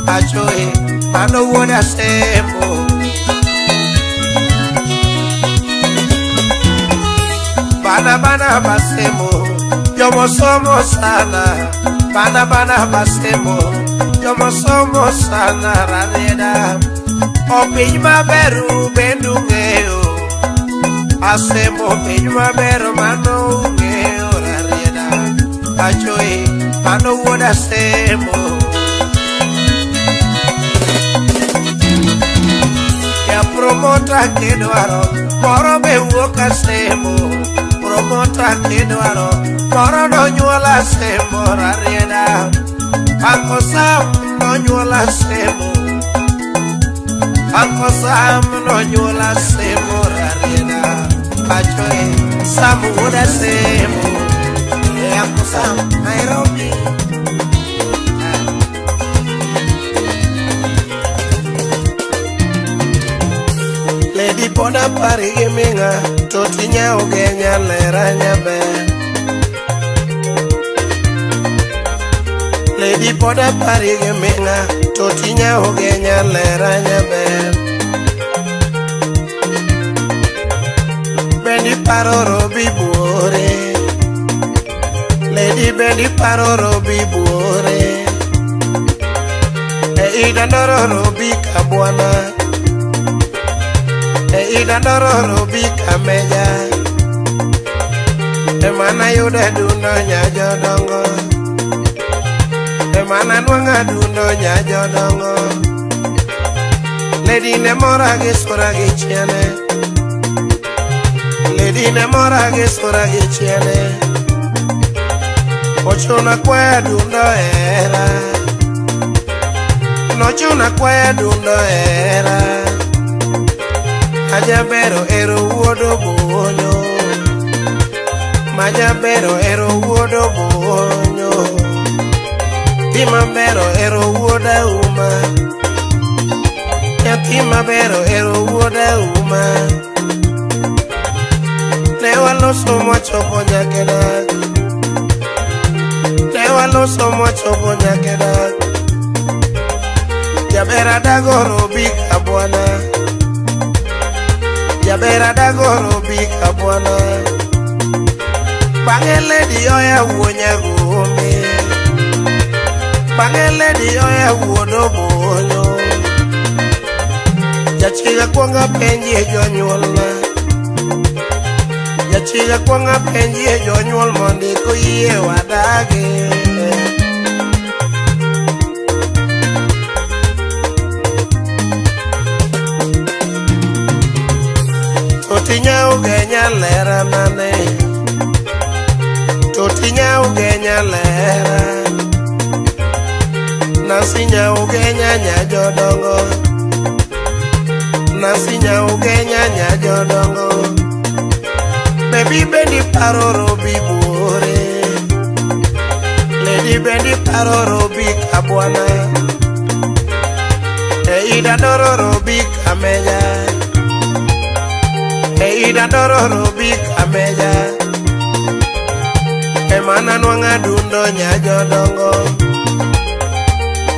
pacho e, mano wuod Asembo. Bana bana basembo, jomosomo sana. Bana bana basembo, jomosomo sana Rarieda. O piny maber ubende ung'eyo. Asembo piny maber mano ung'eyo Rarieda pacho e, mano wuod Asembo. Ja promota kidwaro, moro be wuok Asembo. Promota kidwaro, moro nonyuol Asembo Rarieda. Uncle Sam nonyuol Asembo. Uncle Sam nonyuol Asembo Rarieda pacho e, Sam wuod Asembo. E Uncle Sam Nairobi. Lady pod apari gi ming'a to tinya ugenya lera nyaber. Lady pod apari gi ming'a to tinya ugenya lera nyaber. Bendi paro robi buore. Lady bendi paro robi buore. E idandoro robi kabwana. E idandoro robi kameja. E mana yude dundo nyajodongo. E mana nwang'a dundo nyajodongo. Lady ne mora gi sura gi chiene. Lady ne mora gi sura gi chiene. Ochuna kwaya dundo era. Nochuna kwaya dundo era. Ajabero ero wuodo bonyo. Majabero ero wuodo bonyo. Nyathi mabero ero wuod auma. Nyathi mabero ero wuod auma. Ne waloso mwachopo nyaka dak. Ne waloso mwachopo nyaka dak. Jaber adago robi kabwana. Jaber adago robi kabwana. Bang'e lady oya wuo nyagombe. Bang'e lady oya wuod obonyo. Jachiga kuongo penjie jonyuolna. Jachiga kuongo penjie jonyuol mondo koyie wadagi. Totinya ugenya lera nane. Totinya ugenya lera. Nasinya ugenya nyajodongo. Nasinya ugenya nyajodongo. Baby bendi paro robi buore. Lady bendi paro robi kabwana. E idandoro robi kamenya. E idandoro robi kameja. E mana nwang'a dundo nyajodongo.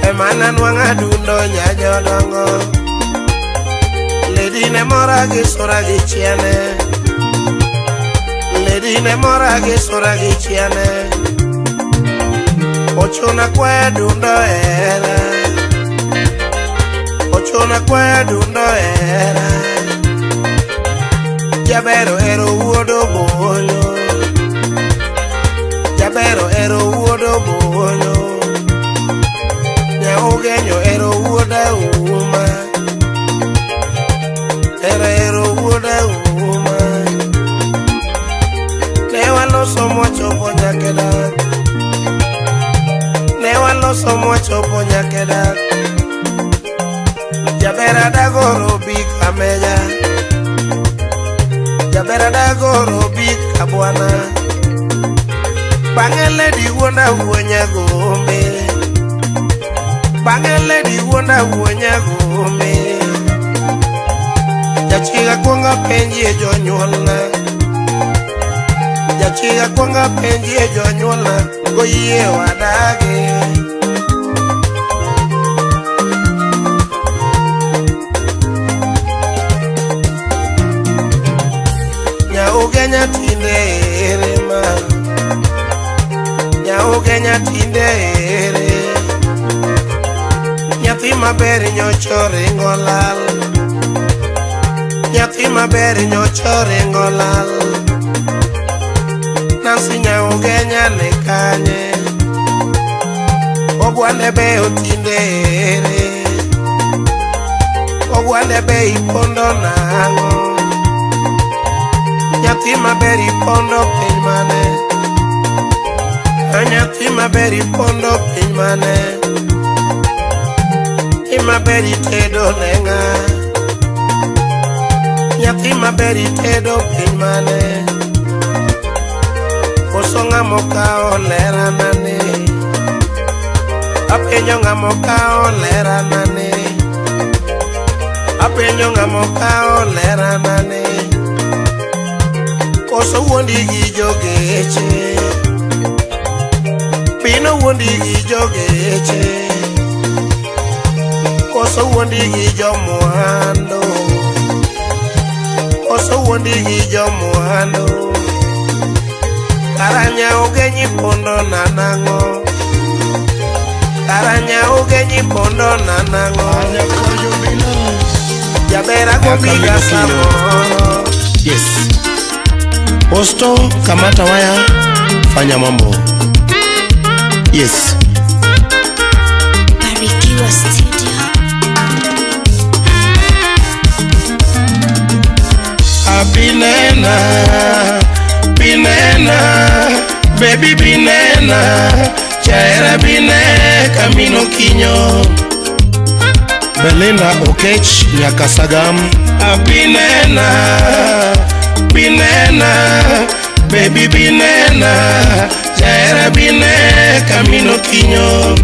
E mana nwang'a dundo nyajodongo. Lady ne mora gi sura gi chiene. Lady ne mora gi sura gi chiene. Ochuna kwaya dundo era. Ochuna kwaya dundo era. Jabero ero wuodo bonyo. Jabero ero wuodo bonyo. Nyaugenyo ero wuoda uma. Era ero wuoda uma. Ne waloso mwachopo nyaka dak. Ne waloso mwachopo nyaka dak. Jaber adago robi kameja. Jaber adago robi kabwana. Bang'e lady wuonda wuo nyagombe. Bang'e lady wuonda wuo nyagombe. Jachiga kuongo penjie jonyuolna. Jachiga kuongo penjie jonyuolna goyie wadagi. Nyaugenya tinde ere ma. Nyaugenya tinde ere. Nyathi maber nyocho ringo lal. Nyathi maber nyocho ringo lal. Nancy Nyaugenya ne kanye. Ogwande be otinde ere. Ogwande be ipondo nang'o. Nyathi maber ipondo piny mane. Nyathi maber ipondo piny mane. Nyathi maber itedo ne ng'a. Nyathi maber itedo piny mane. Koso ng'ama okawo lera nane. Apenjo ng'ama okawo lera nane. Apenjo ng'ama okawo lera nane. Koso wuondi gi jogeche. Pino wuondi gi jogeche. Koso wuondi gi jomwandu. Koso wuondi gi jomwandu. Karanya ogenyi pondo na nang'o. Karanya ogenyi pondo na nang'o. Jaber agombiga samoro. Yes. Posto, kamata waya, fanya mambo. Yes. Barikiwa Studio. Abinena, binena, baby binena, chaera bine kamino kinyo. Belinda Okech Nyakasagam. Abinena, binena, baby binena, chaera bine kamino kinyo.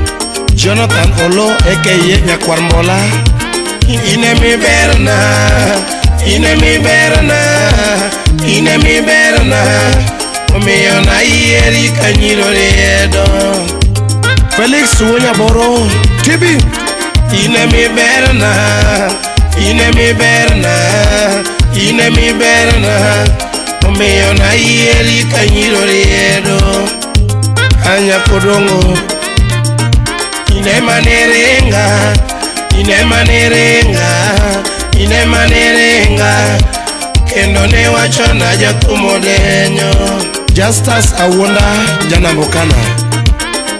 Jonathan Olo aka Nyakwar Mbola. Ine mi berna, ine mi berna, ine mi berna, omiyo na yieri ka nyiro riedo. Felix Wuonyaboro Tibi. Ine mi berna, ine mi berna, ine mi berna, omiyo na yieri ka nyiro riedo. Anya kodongo, ine manerenga, ine manerenga, ine manerenga, kendo ne wachona jakumo denyo. Justus Awuonda Janambokana.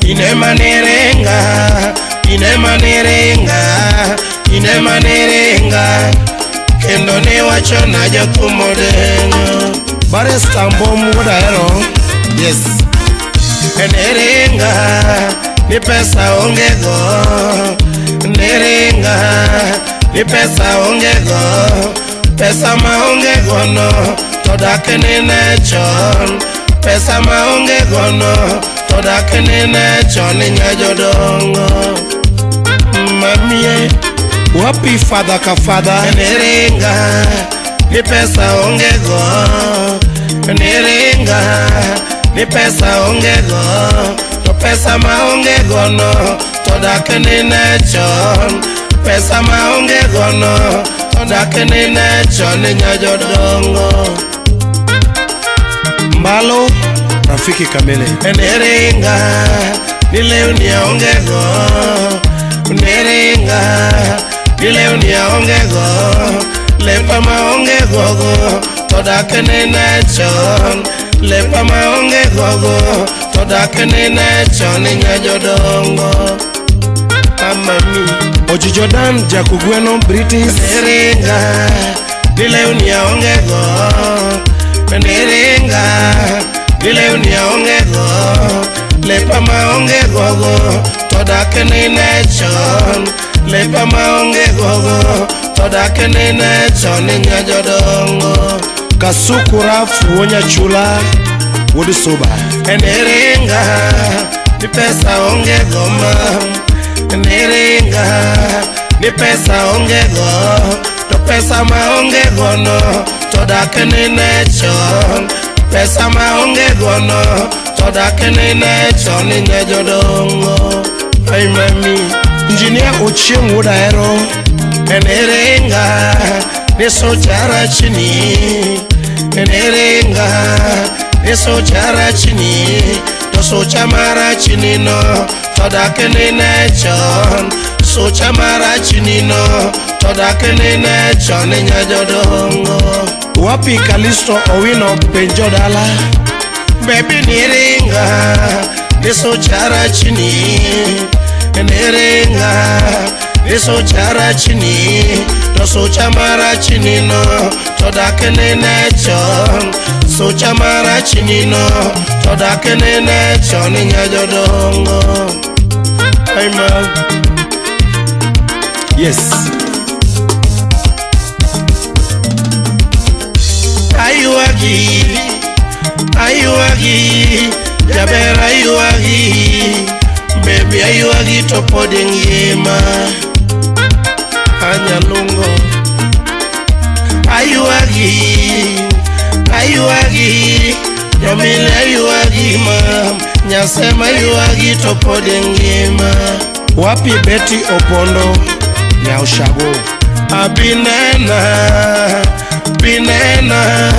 Ine manerenga, ine manerenga, ine manerenga, kendo ne wachona jakumo denyo. Barrister Mbom wuod Ahero. Yes. Nerenga, ni pesa onge go. Nerenga, ni pesa onge go. Pesa ma onge go no, to dak nene chon. Pesa ma onge go no, to dak nene chon nya jodongo. Mamie, Wapi father ka father. Nerenga, ni pesa onge go. Nerenga, ni pesa onge go. To pesa ma onge go no, to dak nene chon. Pesa ma onge go no, to dak nene chon nya jodongo. Mbalo Rafiki Kamili. Nerenga, ni lewni aonge go. Nerenga, ni lewni aonge go. Lepa ma onge go go, to dak nene chon. Lepa ma onge go go, to dak nene chon nya jodongo. Amami. Ojijo Dan Jakugweno British. Nerenga, ni lewni aonge go. Nerenga, ni lewni aonge go. Lepa ma onge go go, to dak nene chon. Lepa ma onge go go, to dak nene chon nya jodongo. Kasuku Raf Wuonyachula Wuod Suba. Nerenga, ni pesa onge go ma. Nerenga, ni pesa onge go. To pesa ma onge go no, to dak nene chon. Pesa ma onge go no, to dak nene chon nya jodongo. Ai mami, Engineer Ochieng Wuod Ahero. Nerenga, ni sochara chini. Nerenga, ni sochara chini. To socha mara chini no, to dak nene chon. Socha mara chini no, to dak nene chon nya jodongo. Wapi Kalisto Owino Penjo Dala. Baby niringa, ni sochara chini. Nerenga, ni sochara chini. To socha mara chini no, to dak nene chon. Socha mara chini no, to dak nene chon nya jodongo. Ay man. Yes. Ayuagi, ayuagi, jaber ayuagi, baby ayuagi to pod ingima. Anyalungo. Ayuagi, ayuagi, jomile ayuagi mam, nyasema ayuagi to pod ngima. Wapi Betty Opondo, Nyaushago. Abinena, binena,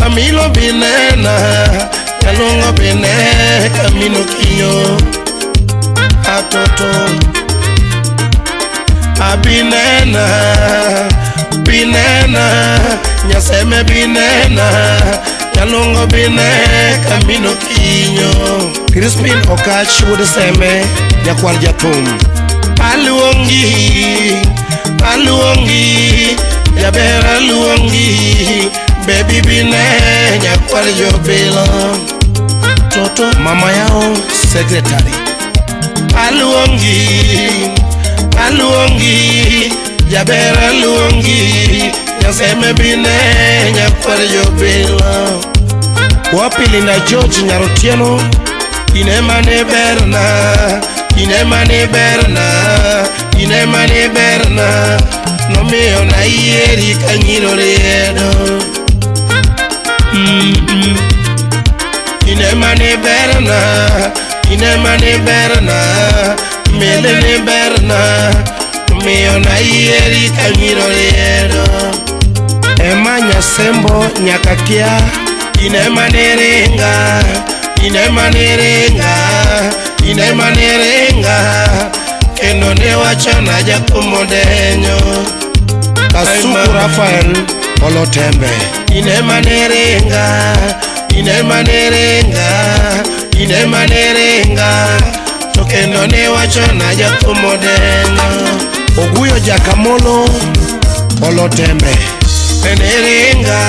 Amilo binena, Kalongo bine, Kamino kinyo, Atoto. Abinena, binena, Nyaseme binena, Kalongo bine, Kamino kinyo. Crispin Okach wuod Seme, nyakwar jathum. Aluongi, aluongi, jaber aluongi, baby bine, nyakwar jobilo. Toto mama yao secretary. Aluongi, aluongi, jaber aluongi, nyaseme bine, nyakwar jobilo. Wapi Linda George Nyarotieno, inema ne berna, inema ne berna, inema ne berna, nomiyo na yieri ka nyiro riedo. Inema ne berna, inema ne berna, mele ne berna, nomiyo na yieri ka nyiro riedo. Ema Nyasembo nyakakia, inema ne ringa, inema ne ringa, inema ne ringa, kendo ne wacho na jakumo denyo. Kasuku Rafael Olotembe. Inema ne ringa, inema ne ringa, inema ne ringa, to kendo ne wacho na jakumo denyo. Oguyo Jakamolo Olotembe. Ne ringa,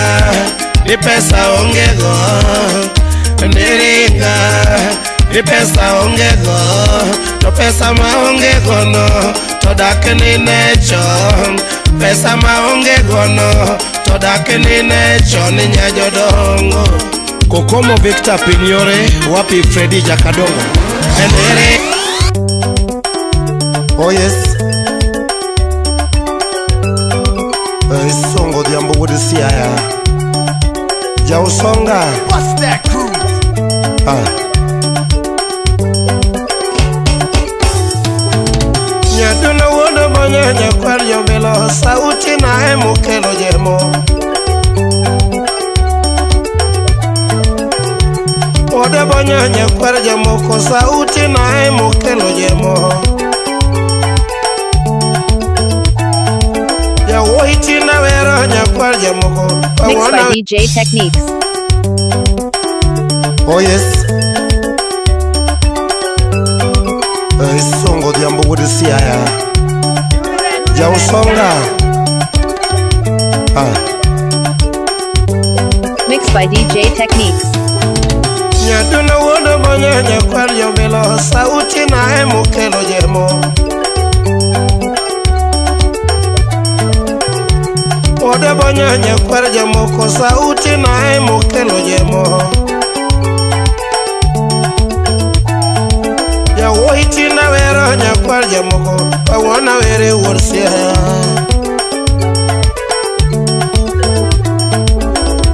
ni pesa onge go, ne ringa, ni pesa onge go, to pesa ma onge go no, to dak ni ne chon. Pesa ma onge go no, to dak ni ne chon nya jodongo. Kokomo Victor Pinyore, wapi Freddy Jakadongo. Enere. Oh yes. Isongo Dhiambo wuod Siaya. Jausonga. What's that crew? Ah. Nyaduno wuod Bonyo nyakwar jobilo, sauti na emokelo jemo. Wuod Bonyo nyakwar jomoko, sauti na emokelo jemo. Jawuoyi tinda wero nyakwar jomoko, Mixed by DJ Techniques. Oh yes. Isongo Dhiambo wuod Siaya. Jausonga. Ah. Mixed by DJ Techniques. Nyaduno wuod Bonyo nyakwar jobilo, sauti na emokelo jemo. Wuod Bonyo nyakwar jomoko, sauti na emokelo jemo. Jawuoyi tinda wero nyakwar jomoko, kawuono were wuod Siaya.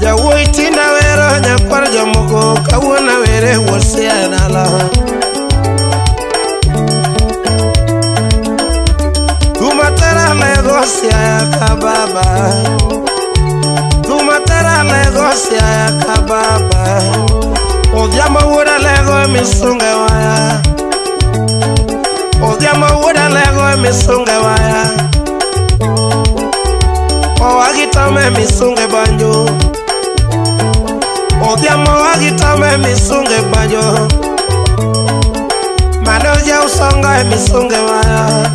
Jawuoyi tinda wero nyakwar jomoko, kawuono were wuod Siaya dala. Tumatera lego Siaya ka baba, tumatera lego Siaya ka baba. Odhiambo wuod Alego misunge waya, Odhiambo wuod Alego misunge waya. Owagi tome misunge banjo, Odhiambo owagi tome misunge banjo. Mano jausonga misunge waya,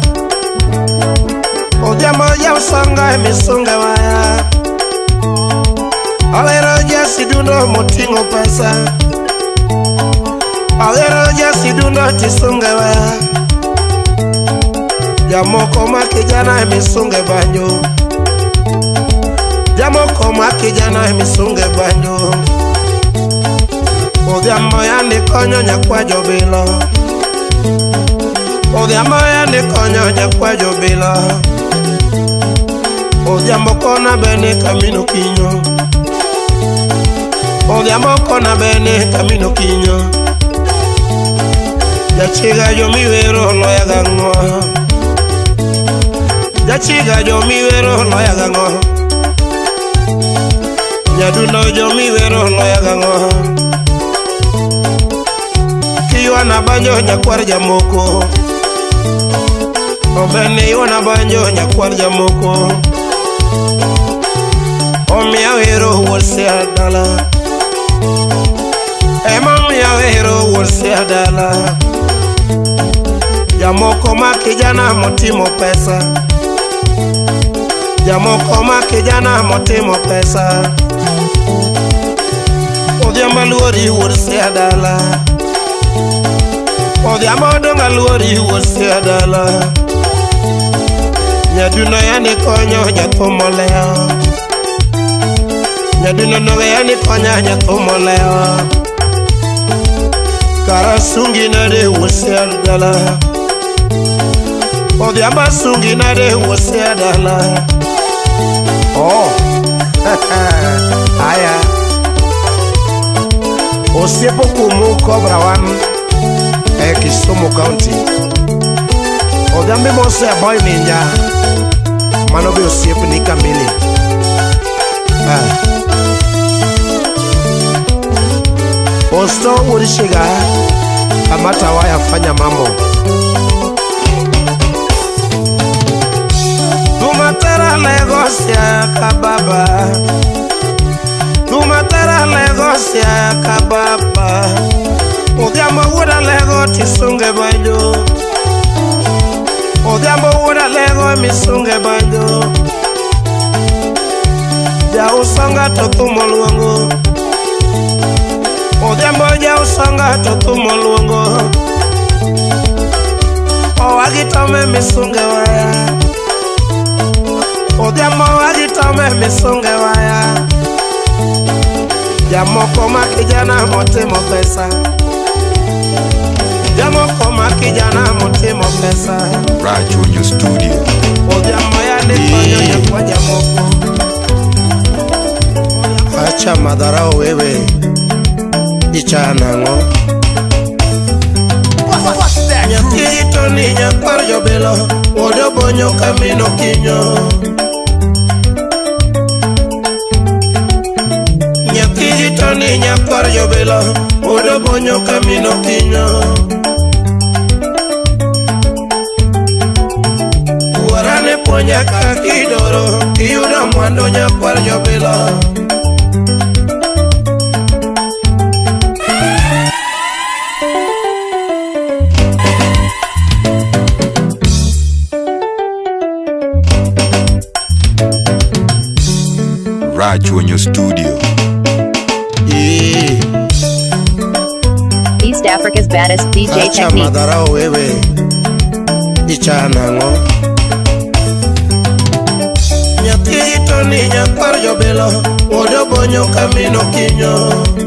Odhiambo jausonga misunge waya. Awero jasidundo moting'o pesa, Awero jasidundo tisunge waya. Jamoko ma kijana misunge banjo, Jamoko ma kijana misunge banjo. Odhiambo yandi konyo nyakwa jobilo, Odhiambo yandi konyo nyakwa jobilo. Odhiambo kona bene kamino kinyo. Odhiambo kona bene kamino kinyo. Jachiga jomiwero loya gang'o. Jachiga jomiwero loya gang'o. Nyadundo jomiwero loya gang'o. Kiywana banjo nyakwar jamoko. Obene ywana banjo nyakwar jamoko. Omiya wero wuod Siaya dala. Ema omiya wero wuod Siaya dala. Jamoko ma kijana motimo pesa. Jamoko ma kijana motimo pesa. Odhiambo luori wuod Siaya dala. Odhiambo donga luori wuod Siaya dala. Nyaduno yani konyo nyathum moleo. Nyaduno noge yani konya nyathum moleo. Karasungi nade wuod Siaya dala. Odhiambo asungi nade wuod Siaya dala. Oh. Aya. Osiepo kumu Cobra 1 e Kisumu County. Odhiambo mose aboy ninja. Mano be osiepni kamili. Ah. Osto wuod Shiga kamata waya fanya mambo. Tumatera Lagos ya kababa. Tumatera Lagos ya kababa. Odhiambo wuod Alego tisunge banjo. Odhiambo wuod Alego misunge banjo. Jausonga to thum oluongo. Odhiambo jausonga to thum oluongo. Owagi tome misunge waya. Odhiambo owagi tome misunge waya. Jamoko ma kijana motimo pesa. Jamoko ma kijana motimo pesa. Rachuonyo Studio. Odhiambo yande konyo nyakwa jamoko. Acha madharau wewe. Icha nang'o? Nyathigi to ni nyakwar jobilo. Wuod Obonyo kamino kinyo. Nyathigi to ni nyakwar jobilo. Wuod Obonyo kamino kinyo. Wuora ne puonja kaka idoro. Iyudo mwandu nyakwar jobilo. Rachuonyo Studio. Ee. East Africa's baddest DJ Acha Techniques. madharau wewe. Icha nang'o? Nyathigi to ni nyakwar jobilo. Wuod Obonyo kamino kinyo.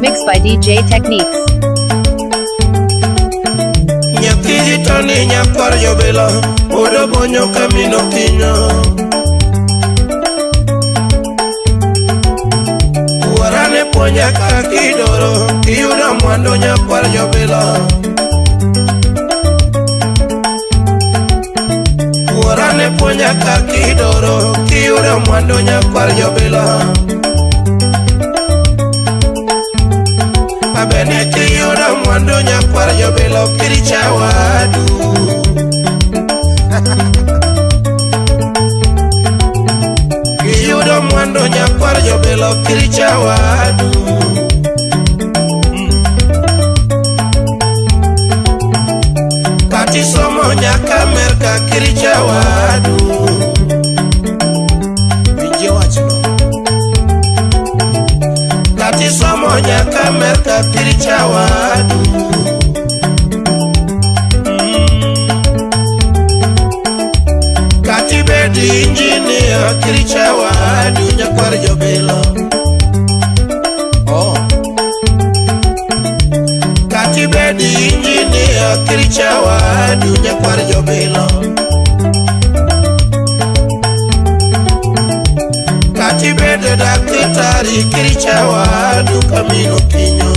Mixed by DJ Techniques. Nyathigi to ni nyakwar jobilo. Wuod Obonyo kamino kinyo. Wuora ne puonja kaka idoro. Iyudo mwandu nyakwar jobilo. Wuora ne puonja kaka idoro. Iyudo mwandu nyakwar jobilo. Abene kiyudo mwandu nyakwar jobilo kiricha wadu. Kiyudo mwandu nyakwar jobilo kiricha wadu. Kati somo nyaka Amerka kiricha wadu. Winjie wachno. Kati somo nyaka Amerka kiricha wadu. Kati bedi injinia kiricha wadu nyakwar jobilo. Oh. Kati bedi injinia kiricha wadu nyakwar jobilo. Katibedo daktari kiricha wadu kamino kinyo.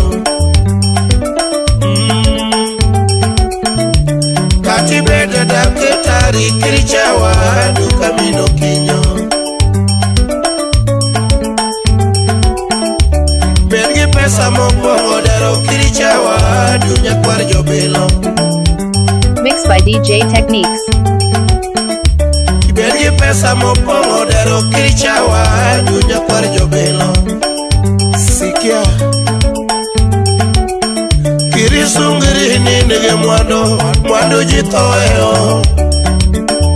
Katibedo daktari kiricha wadu kamino kinyo. Bed gi pesa mopong'o dero kiricha wadu nyakwar jobilo. Mixed by DJ Techniques. Bed gi pesa mopong'o dero kiricha wadu nyakwar jobilo. Sikia. Kirisungiri ni nigi mwandu, mwandu ji thoeyo.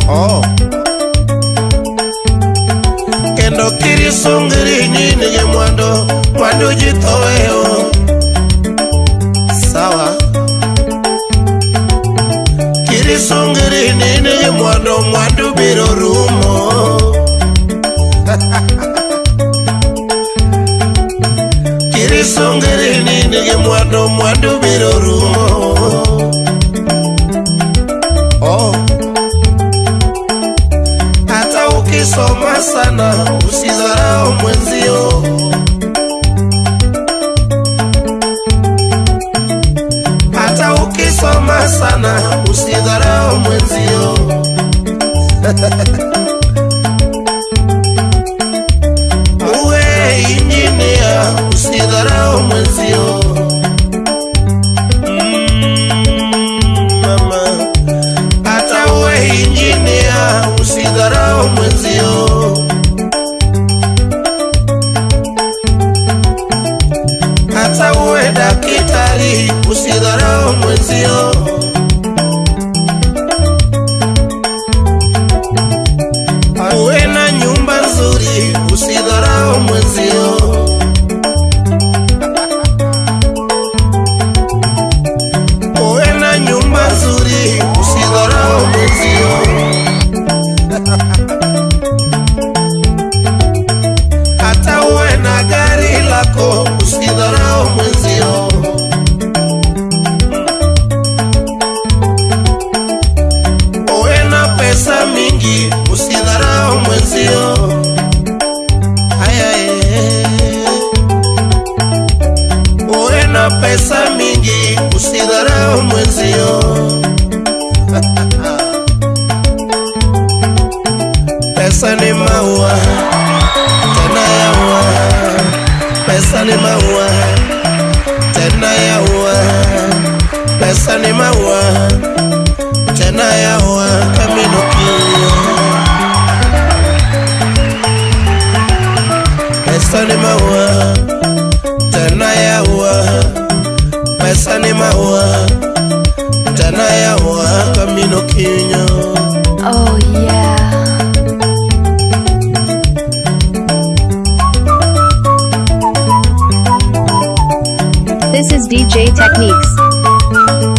Oh. Kendo kirisungiri ni nigi mwandu, mwandu ji thoeyo. Sawa. Kirisungiri ni nigi mwandu, mwandu biro rumo. Kirisungiri ni nigi mwandu, mwandu biro rumo. Oh. Hata ukisoma sana usidharau mwenzio. Hata ukisoma sana usidharau mwenzio. Uwe injinia usidharau mwenzio. Mama. Hata uwe injinia usidharau mwenzio. Hata uwe daktari usidharau mwenzio. Uwe na nyumba nzuri usidharau mwenzio. Uwe na nyumba nzuri usidharau mwenzio. Hata uwe na gari lako usidharau mwenzio. Uwe na pesa mingi usidharau mwenzio. Aya, uwe na pesa mingi usidharau mwenzio. Pesa ni maua tena yaua. Pesa ni maua tena yaua. Pesa ni maua tena yaua kamino kinyo. Pesa ni maua tena yaua. Pesa ni maua tena yaua kamino kinyo. Oh yeah. This is DJ Techniques.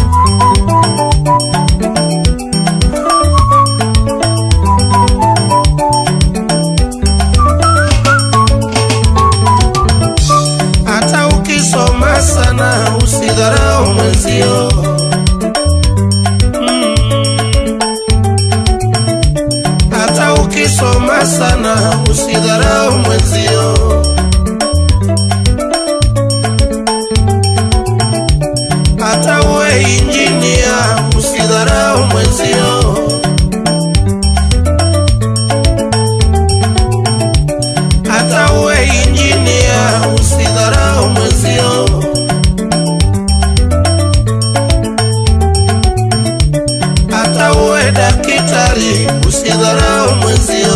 Hata ukisoma sana usidharau mwenzio. Hata ukisoma sana usidharau mwenzio. Hata uwe injinia usidharau mwenzio. Hata uwe injinia usidharau mwenzio. Hata uwe daktari usidharau mwenzio.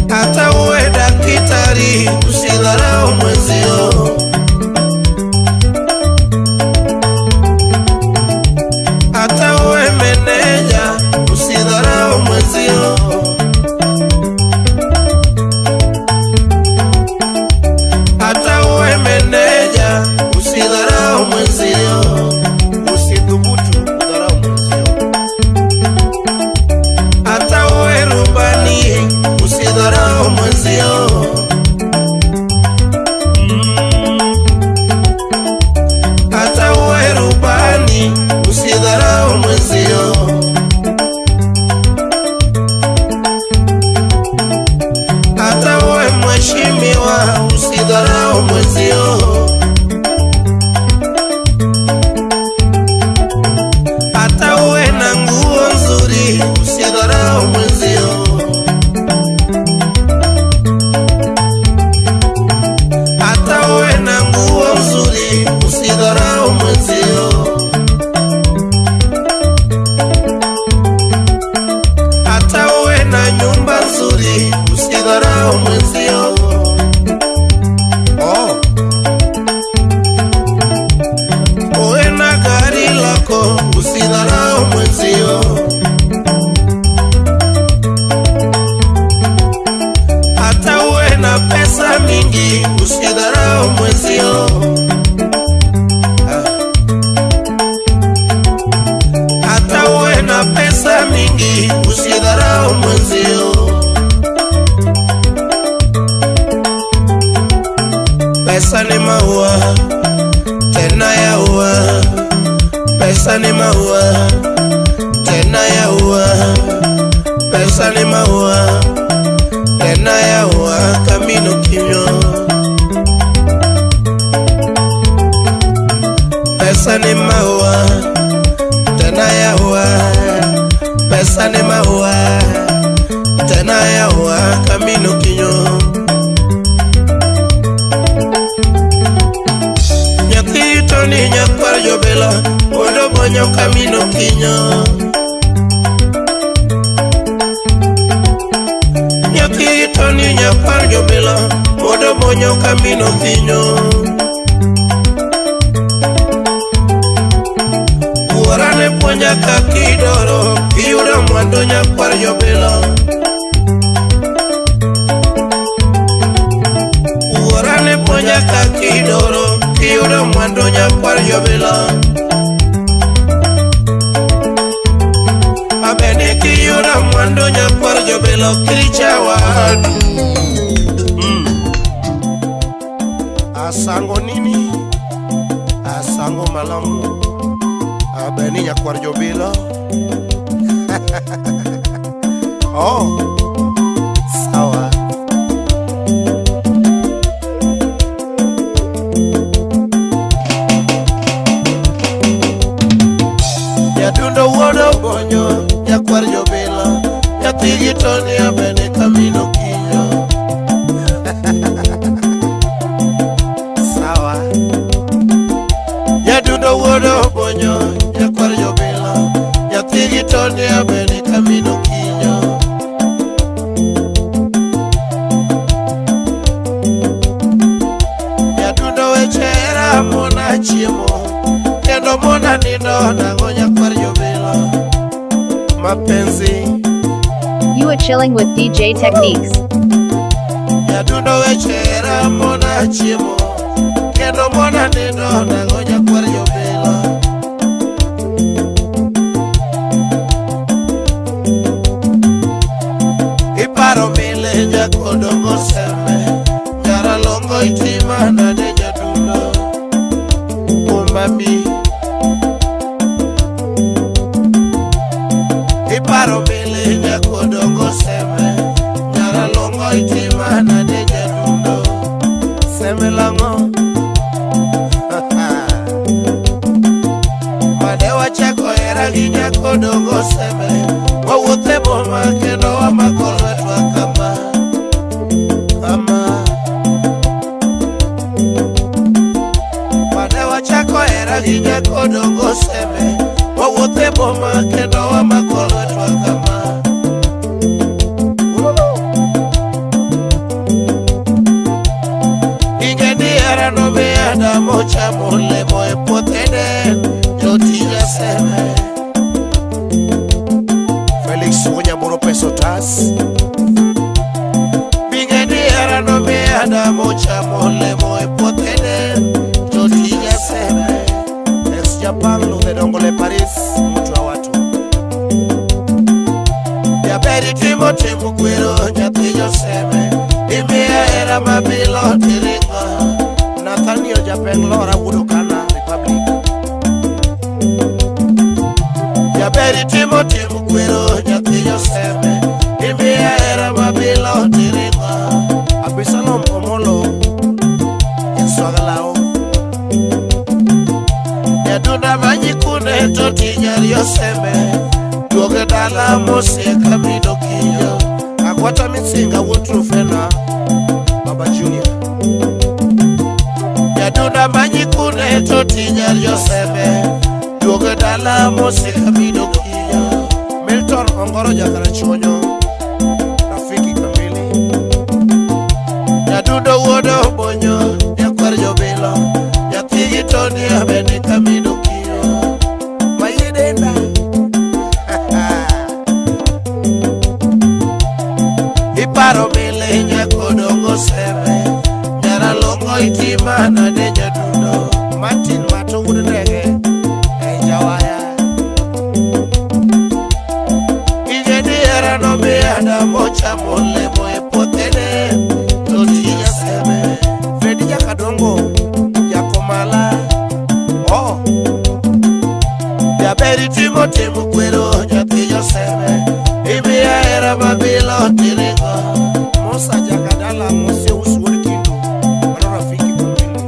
Hata uwe daktari usidharau mwenzio. Hata uwe meneja usidharau mwenzio. Hata uwe meneja usidharau mwenzio. Usithubutu kudharau mwenzio. Hata uwe rubani usidharau mwenzio. usidharau mwenzio. Hata uwe na nguo nzuri, usidharau mwenzio. Hata uwe na nguo nzuri, usidharau mwenzio. Hata uwe na nyumba nzuri, usidharau mwenzio. Oh. Uwe na gari lako, usidharau mwenzio. Hata uwe na pesa mingi, usidharau mwenzio. Hata uwe na pesa mingi, usidharau mwenzio. Pesa ni maua, tena yaua. Pesa ni maua, tena yaua. Pesa ni maua, tena yaua. Kamino kinyo. Pesa ni maua, tena yaua. Pesa ni maua, tena yaua. Kamino kinyo. Nyathi to ni nyakwar jobela, wuod Obonyo Kamino Kinyo. Nyathi to ni nyakwar jobela, wuod Obonyo Kamino Kinyo. Wuora ne puonja kaka idoro, iyudo mwandu nyakwar jobela. Wuora ne puonja kaka idoro, iyudo mwandu nyakwar jobela. Abeni kiyudo mwandu nyakwar jobela, okiricha wadu. Asango nini? Asango malamu. Abeni nyakwar jobila. Oh, sawa. Nyadundo wuod Obonyo, nyakwar jobila, nyathigi to ni Abeni Kamino Kinyo. Sawa. Nyadundo wuod Obonyo, nyakwar jobila, nyathigi to ni Abeni Kamino Kinyo. Nyadundo weche hera mona chiemo, kendo mona nindo nang'o nyakwar jobila. Mapenzi. You are chilling with DJ Techniques. Nyadundo weche hera mona chiemo, kendo mona nindo nang'o nyakwar jobila. Iparo mile nyakodongo seme, nyaralongo itima nade nyadundo umami. Iparo mile nyakodongo seme, nyaralongo itima nade nyadundo. Seme lang'o. Mane wachako hera gi nyakodongo seme, wawuotho e boma kendo wamako lwetwa kama kama. Mane wachako hera gi nyakodongo seme, wawuotho e boma kendo wamako lwetwa kama. Ulolo. Ing'e ni hera nomiyo Adam ochamo olemo e puoth Eden, jotija seme. Felix Wonyamoro Pesotas. Ing'e ni hera nomiyo Adam ochamo olemo e puoth Eden, jotija seme. Ex Japan Ludhe Dongole Paris. Mtu wa watu. Jaber itimo timo kwero nyathi joseme, imiya hera mabilo tiringo. Nathaniel Japeng Lora wuod Okana Republic. Jaber itimo timo kwero nyathi joseme, imiya hera mabilo tiringo. Abisalom Omolo. Baba Junior. Jadunda manyikune to tinyar Josebe. Duogo dala mosika mido kinyo. Milton Ongoro Jakarachuonyo. Rafiki kamili. Nyadundo wuod Obonyo, nyakwar Jobilo, nyathigi Tony abende kamido kiyo. Mayedenda. Iparo mile nyakodongo seme, nyaralongo itima nade nyadundo. Martin Mato wuod Ndege. Ei Jawaya. Ing'e ni hera nomiyo Adam ochamo olemo e puothene, to tija seme. Fredi Jakadongo. Jakomala. Oh. Jaber itimo timo kwero nyathi Joseme, imiya hera mabilo tiringo. Musa Jakadala Mose wuod Kindu. Mano rafiki kamili.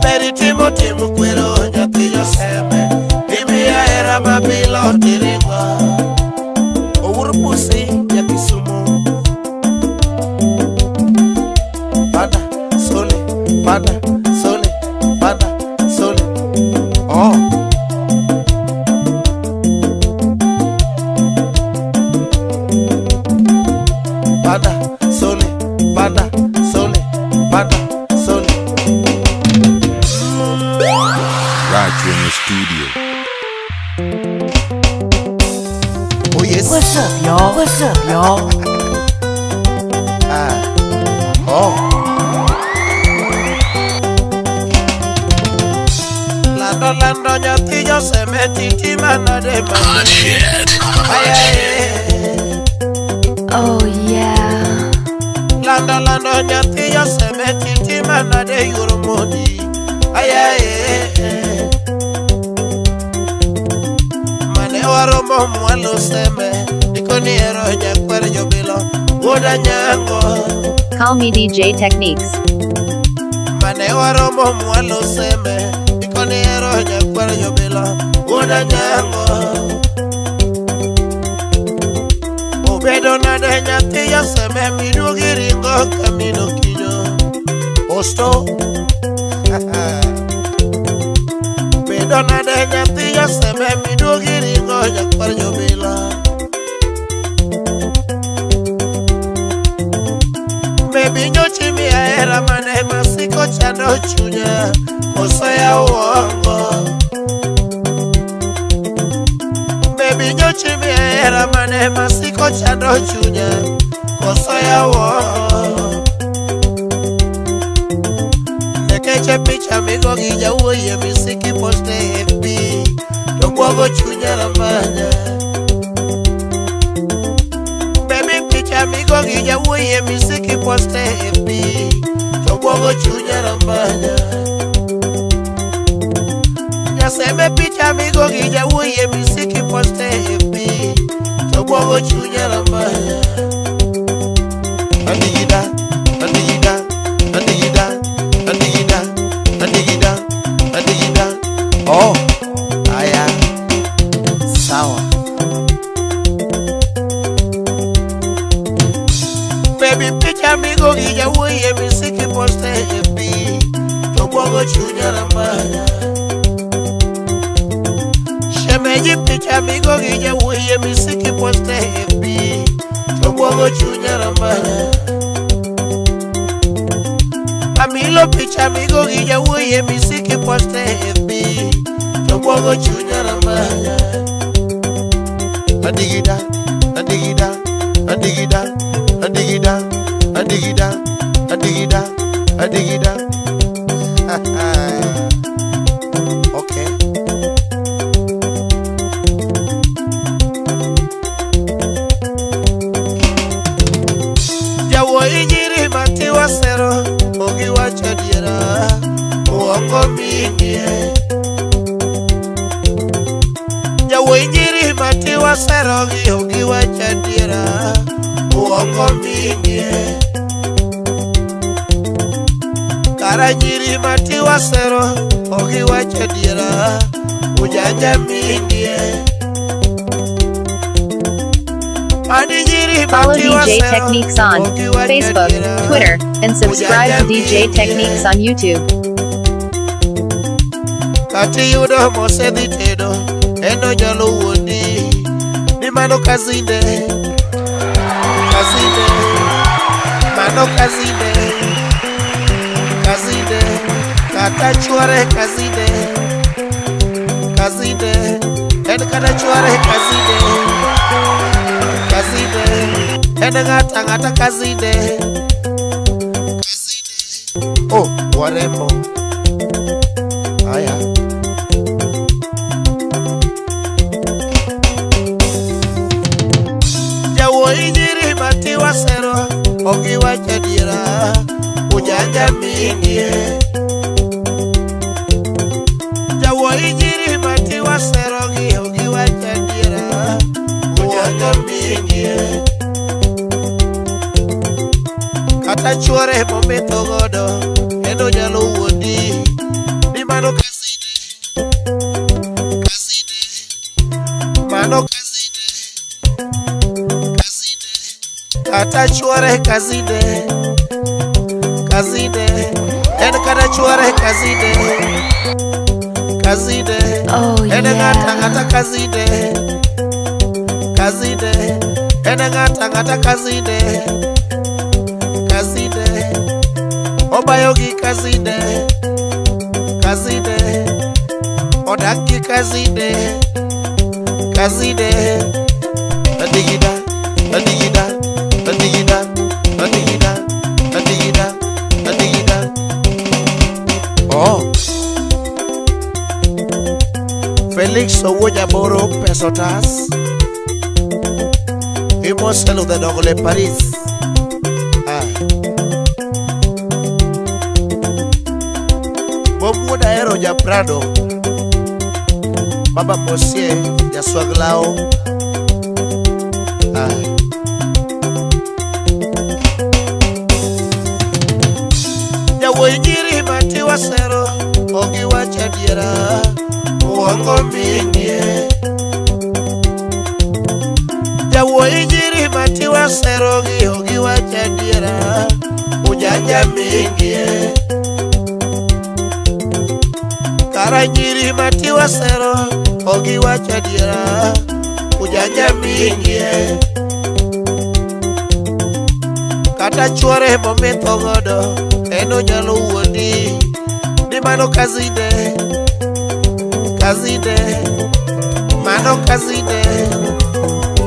Ber itimo timo kwero nyathi Joseme, imiya hera mabilo tiringo. Owuor Pusi Jakisumo. Panda, sole, panda, sole, panda, sole. Oh. Panda, sole, panda, sole, panda, sole. Rachuonyo Studio. Oh yes. What's up, y'all? What's up, y'all? Ah. Oh. Lando lando nyathi Joseme titi manade ma. Hot shit. Ay, ay, ay. Oh yeah. Lando lando nyathi Joseme titi manade yuro modi. Ay, ay, ay. Mane waromo mwalo seme, nikoni ero nyakwar jobilo, wuoda nyango. Call me DJ Techniques. Mane waromo mwalo seme, nikoni ero nyakwar jobilo, wuoda nyango. Obedo nade nyathi Joseme miduogi ringo kamino kinyo. Osto. Bedo nade nyathi Joseme miduogi ringo nyakwar jobilo. Bebi nyochi miya hera mane masiko chando chunya, koso ya uongo. Bebi nyochi miya hera mane masiko chando chunya, koso ya uongo. Nekeche picha migo gi jawuoyi e misiki poste e FB, to bwogo chunya ramanya. Baby picha migo gi jawuoyi e misiki poste e FB, to bwogo chunya ramanya. Nyaseme picha migo gi jawuoyi e misiki poste e FB, to bwogo chunya ramanya. Andigida, andigida, andigida, andigida, andigida, andigida. Oh. Aya. Sawa. Baby picha migo gi jawuoyi e misiki poste e FB, to bwogo chunya ramanya. Shemeji picha migo gi jawuoyi e misiki poste e FB, to bwogo chunya ramanya. Amilo picha migo gi jawuoyi e misiki poste e FB, to bwogo chunya ramanya. Adigida, adigida, adigida, adigida, adigida, adigida, adigida. Okay. Jawuoyi nyiri matiwa sero, ogiwacho adiera, uongo mingie. Jawuoyi nyiri matiwa sero gi ogiwacho adiera, uongo mingie. Kara nyiri matiwa sero, ogiwacho adiera, ujanja mingie. Mani nyiri nyiri Follow mati DJ wasero, Techniques on ok giwach Facebook, adiera. Twitter, and subscribe to DJ Techniques on YouTube. Kata iyudo mosedhi tedo, en onyalo wuondi ni mano kazinde, kazinde, mano kazinde, kazinde, kata chuore kazinde, kazinde, en kata chuore kazinde, kazinde, en ng'ata ng'ata kazinde, kazinde. Oh, warembo. Aya. Jawuoyi nyiri mati wasero, ok giwach adiera, ujanja mingie. Jawuoyi nyiri mati wasero gi ok giwach adiera, ujanja mingie. Kata chuore mometho godo, en onyalo wuondi ni mano kazinde, kazinde, mano kazinde, kazinde, kata chuore kazinde, kazinde, en kata chuore kazinde, kazinde, Oh en ng'ata ng'ata yeah. kazinde, kazinde, en ng'ata ng'ata kazinde, kazinde, obayo gi kazinde, kazinde, odak gi kazinde, kazinde, adigida, adigida, adigida, adigida, adigida, adigida. Oh. Felix Owuo Jaboro Pesotas Imoselo the Dogole Paris. Ah. Bob Wuod Ahero ja Prado, Baba Mosie Jaswaglao. Ah. Jawuoyi nyiri mati wasero, ok giwach adiera, uongo mingie. Jawuoyi nyiri mati wasero gi ok giwach adiera, ujanja mingie. Kara nyiri mati wasero, ok giwach adiera, ujanja mingie. Kata chuore mometho godo, en onyalo wuondi ni mano kazinde, kazinde, mano kazinde,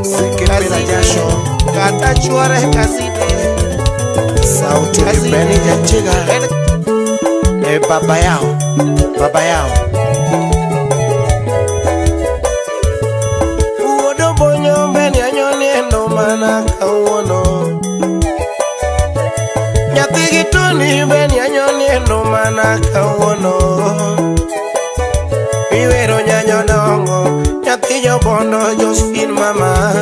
Sekepela jasho, kata chuore kazinde, sauti ni Beni Jachiga. En E baba yao, baba yao. Wuod Obonyo mbeni anyoni endo mana kawuono. Nyathi gi Tony mbeni anyoni endo mana kawuono. Iwero nyanyodongo, nyathi jobondo Josephine mama.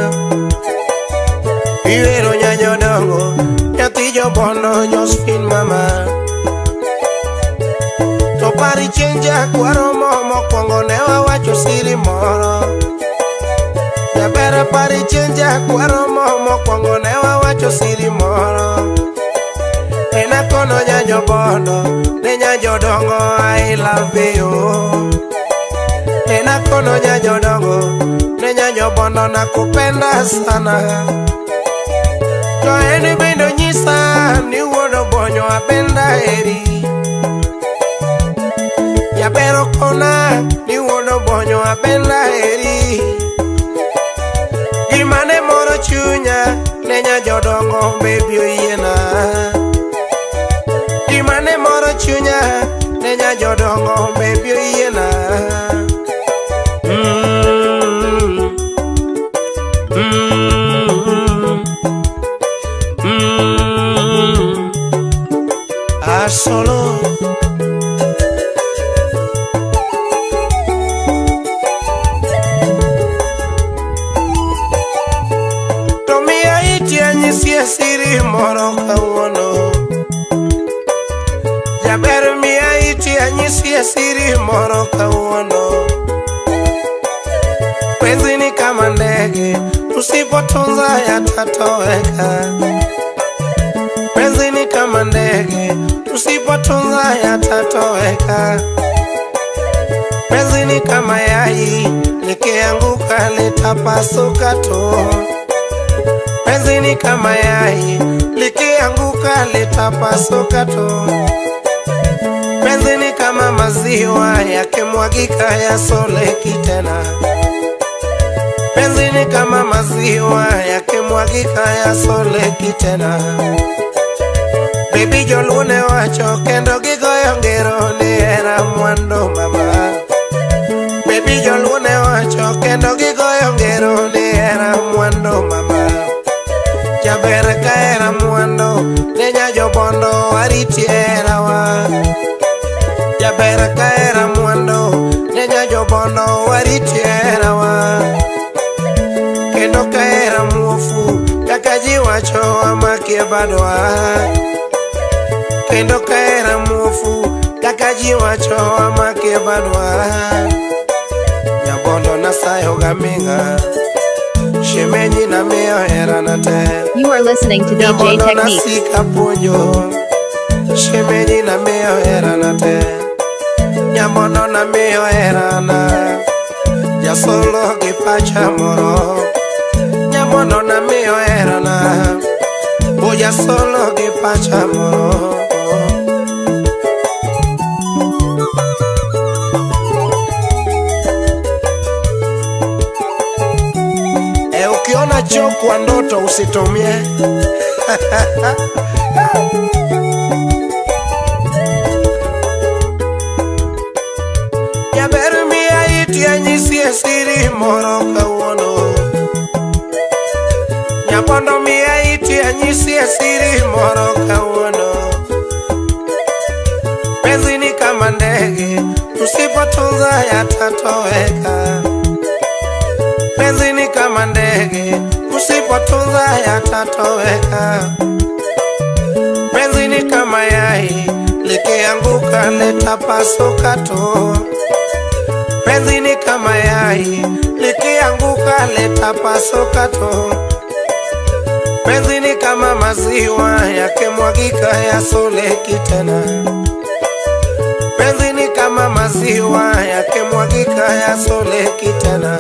Iwero nyanyodongo, nyathi jobondo Josephine mama. To pari chieng' jakwaromo mokwongo ne wawacho siri moro. Jaber pari chieng' jakwaromo mokwongo ne wawacho siri moro. En akono nyanjobondo ne nyajodongo I love you. En akono nyajodongo ne nyanjobondo nakupenda sana. To en bende onyisa ni wuod Obonyo apenda heri. Jaber okona ni wuod Obonyo apenda heri. Gima ne moro chunya ne nyajodongo baby oyiena. Gima ne moro chunya ne nyajodongo baby oyiena. Mm. Mm. Mm. Asolo. To miya iti anyisie siri moro kawuono. Jaber miya iti anyisie siri moro kawuono. Penzi ni kama ndege, usipo Tusipotunza yatatoweka. Penzi ni kama ndege, tusipotunza yatatoweka. Penzi ni kama yai, likianguka litapasuka tu. Penzi ni kama yai, likianguka litapasuka tu. Penzi ni kama maziwa yakimwagika yasoleki tena. Penzi ni kama maziwa yakimwagika yasoleki tena. Baby joluo ne wacho kendo gigoyo ngero ni hera mwandu mama. Baby joluo ne wacho kendo gigoyo ngero ni hera mwandu mama. Jaber ka hera mwandu ne nyajobondo ariti herawa. Jaber ka hera mwandu ne nyajobondo wariti herawa. Kendo ka hera muofu kaka ji wacho wamakie badwa. Kendo ka hera muofu kaka ji wacho wamakie badwa. Nyabondo nasayo gaming'a shemeji namiyo herana te. You are listening to DJ Nyabondo Techniques. nasika puonjo shemeji namiyo herana te. Nyabondo namiyo herana jasolo gi pacha moro. Nyabondo namiyo herana o jasolo gi pacha moro. E, ukiona choo kwa ndoto usitumie. Jaber miya iti anyisi e siri moro kawuono. Nyabondo miya iti anyisi e siri moro kawuono. Penzi ni kama ndege, tusipotunza yatatoweka. Penzi ni kama ndege, usipotunza yatatoweka. Penzi ni kama yai, likianguka litapasuka tu. Penzi ni kama yai, likianguka litapasuka tu. Penzi ni kama maziwa yakimwagika yasoleki tena. Penzi ni kama maziwa yakimwagika yasoleki tena.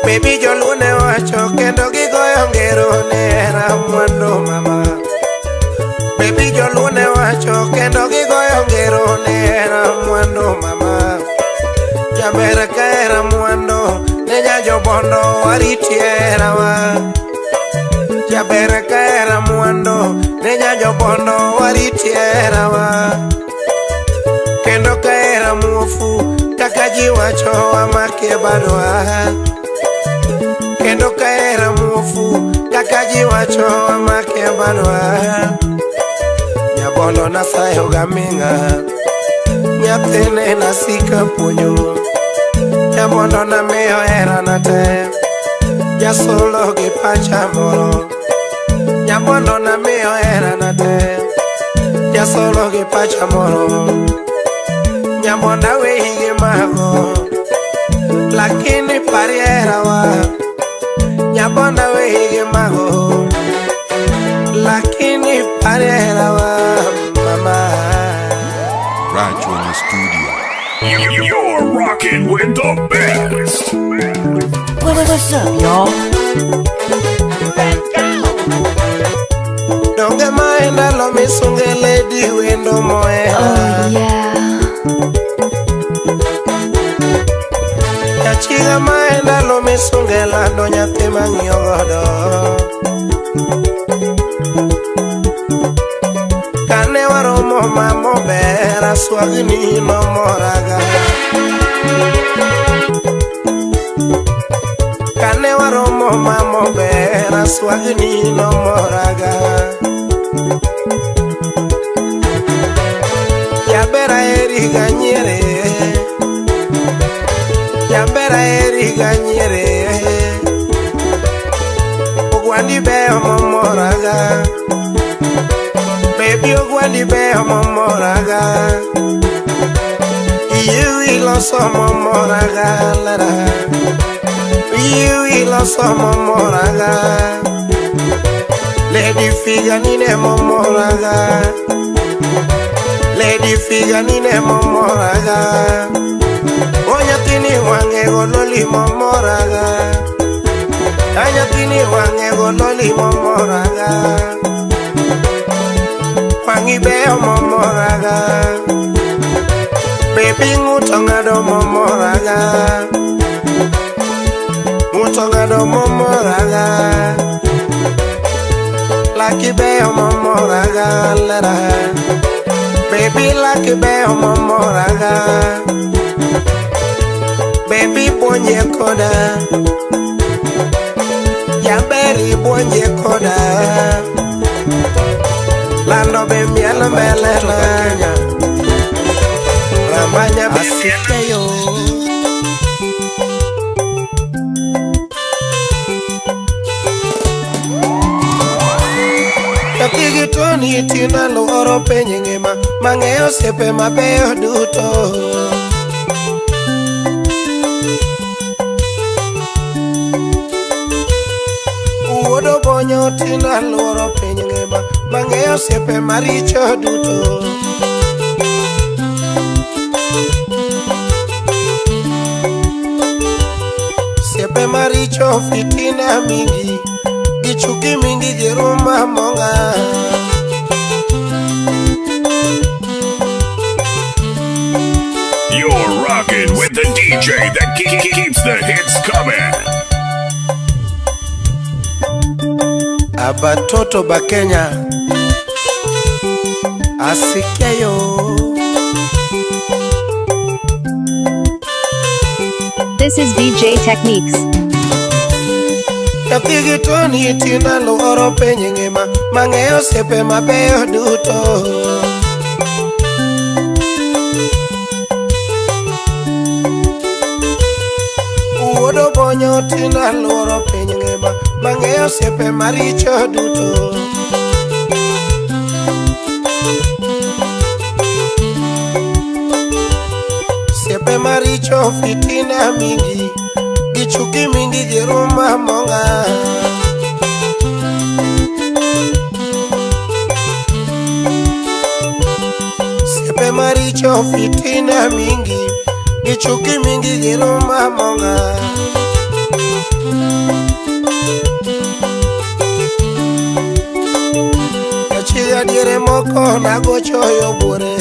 Baby joluo ne wacho kendo gigoyo ngero ni hera mwandu mama. Baby joluo ne wacho kendo gigoyo ngero ni hera mwandu mama. Jaber ka hera mwandu ne nyajobondo wariti herawa. Jaber ka hera mwandu ne nyajobondo wariti herawa. Kendo ka hera muofu kaka ji wacho wamakie badwa. Kendo ka hera muofu kaka ji wacho wamakie badwa. Nyabondo nasayo gaming'a nyathine nasika puonjo. Nyabondo namiyo herana te jasolo gi pacha moro. Nyabondo namiyo herana te jasolo gi pacha moro. Nyabondo aweyi gi mago lakini pari herawa. Nyabondo aweyi gi mago lakini pari herawa mama. Rachuonyo Studio. You're rocking with the best. What's up, y'all? Donge mae ndalo misunge lady wendo mohera. Oh yeah. Nyachiga mae ndalo misunge lando nyathi mang'iyo godo. Kane waromo mamober aswagni nomoraga. Kane waromo mamober aswagni nomoraga. Jaber aheri ganyiere. Jaber aheri ganyiere. Ogwandi beyo momoraga. Baby ogwandi beyo momoraga. Iyewi loso momoraga lara. Wiyi loso momoraga. Lady Figa nine momoraga. Lady Figa nine momoraga. O nyathini wang'e gololi momoraga. A nyathini wang'e gololi momoraga. Wang'i beyo momoraga. Baby ng'uto ng'ado momoraga. Ng'uto ng'ado momoraga. Laki beyo momoraga lera. Baby laki beyo momoraga. Baby buonje koda. Jaberi buonje koda. Lando be miel mbele na. Ramanya be Asikeyo. Nyathi gi Tony tina luoro piny ngima mang'eyo osiepe mabeyo duto. Wuod Obonyo tina luoro piny ngima mang'eyo osiepe maricho duto. Osiepe maricho fitina mingi gi chuki mingi gi ruma monga. You're rocking with the DJ that keeps the hits coming. Abatoto ba Kenya asikeyo. This is DJ Techniques. Nyathi gi Tony tina luoro piny ngima mang'eyo osiepe mabeyo duto. Wuod Obonyo tina luoro piny ngima mang'eyo osiepe maricho duto. Osiepe maricho fitina mingi gi chuki mingi gi ruma monga. Osiepe maricho fitina mingi gi chuki mingi gi ruma monga. Achiga diere moko nagocho yo buore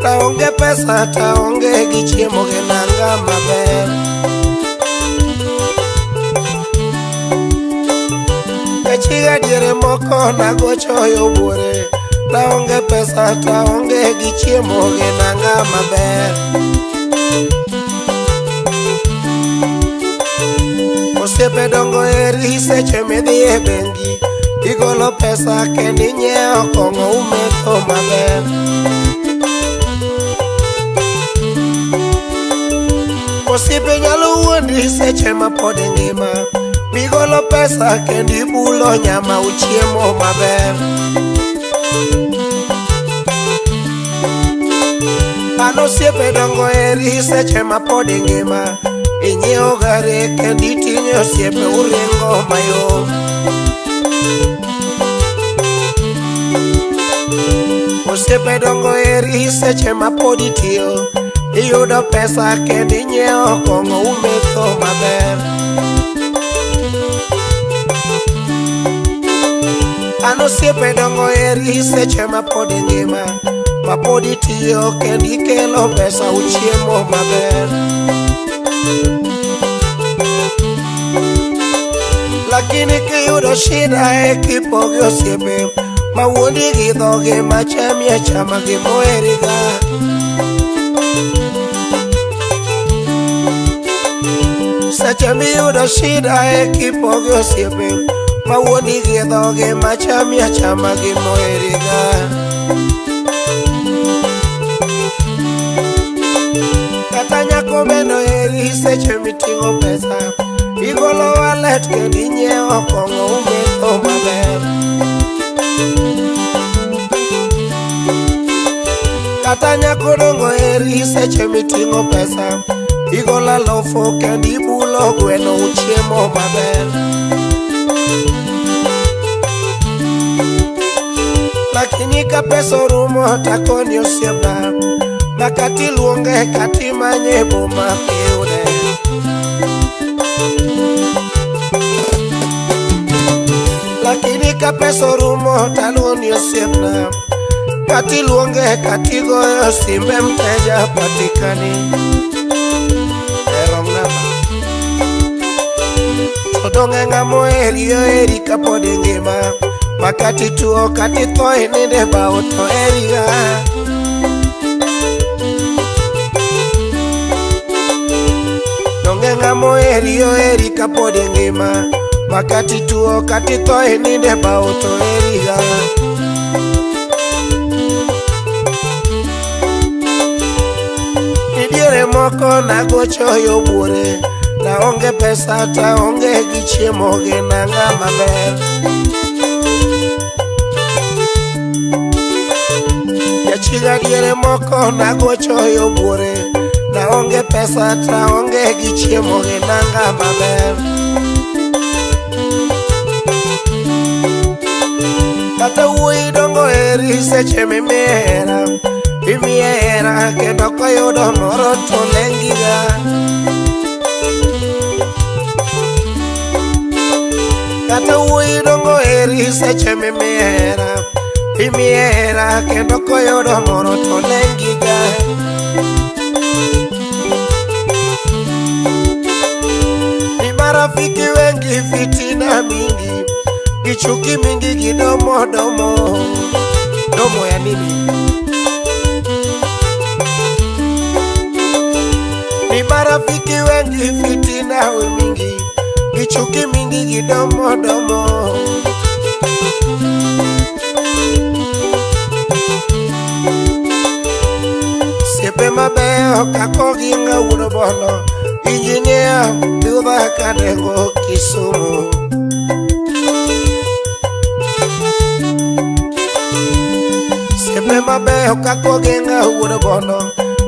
taonge pesa taonge gi chiemo gi nanga maber. Achiga diere moko nagocho yo buore taonge pesa taonge gi chiemo gi nanga maber. Osiepe dongo eri seche midhi e bengi igolo pesa kendo inyiewo kong'o umetho maber. Osiepe nyalo wuondi seche ma pod ingima migolo pesa kendo ibulo nyama uchiemo maber. An osiepe dongo eri seche ma pod ingima inyiewo gari kendo iting'o osiepe uringo mayom. Osiepe dongo eri seche ma pod itiyo iyudo pesa kendo inyiewo kong'o umetho maber. An osiepe dongo eri seche ma pod ingima ma pod itiyo kendo ikelo pesa uchiemo maber. Lakini kiyudo shida e kipogi osiepe ma wuondi gi dhogi machami achama gi moheriga. Seche miyudo shida e kipogi osiepe ma wuondi gi dhogi machami achama gi moheriga. Kata nyako bende oheri seche miting'o pesa igolo walet kendo inyiewo kong'o umetho maber. Kata nyako dongo eri seche miting'o pesa Igola lofo kendo ibulo gweno uchiemo maber. Lakini ka pesa orumo takoni osiepna, makati luonge kati manye boma kiyude. Lakini ka pesa orumo taluoni osiepna, kati luonge kati goyo simbe mteja patikani. E wrong number. To donge ng'ama oheri oheri kapod ingima, makati tuo kati tho ininde bao to heriga. Donge ng'ama oheri oheri kapod ingima, makati tuo kati tho ininde bao to heriga. Nidiere moko nagocho yo buore, naonge pesa taonge gi chiemo gi nanga maber. Jachiga diere moko nagocho yo buore, naonge pesa taonge gi chiemo gi nanga maber. Kata wuoyi dongo eri seche mimiye hera, imiye hera kendo koyudo moro to lengiga. Kata wuoyi dongo eri seche mimiye hera, imiye hera kendo koyudo moro to lengiga. Ni marafiki wengi fitina mingi, gichuki mingi gidomo domo. Domo ya nini? Ni marafiki wengi fitina mingi, gichuki mingi gidomo domo. Siepe mabeyo kako gi ng'awuono bono, injinia Budha Kadengo Kisumu. Siepe mabeyo kako gi ng'awuono bono,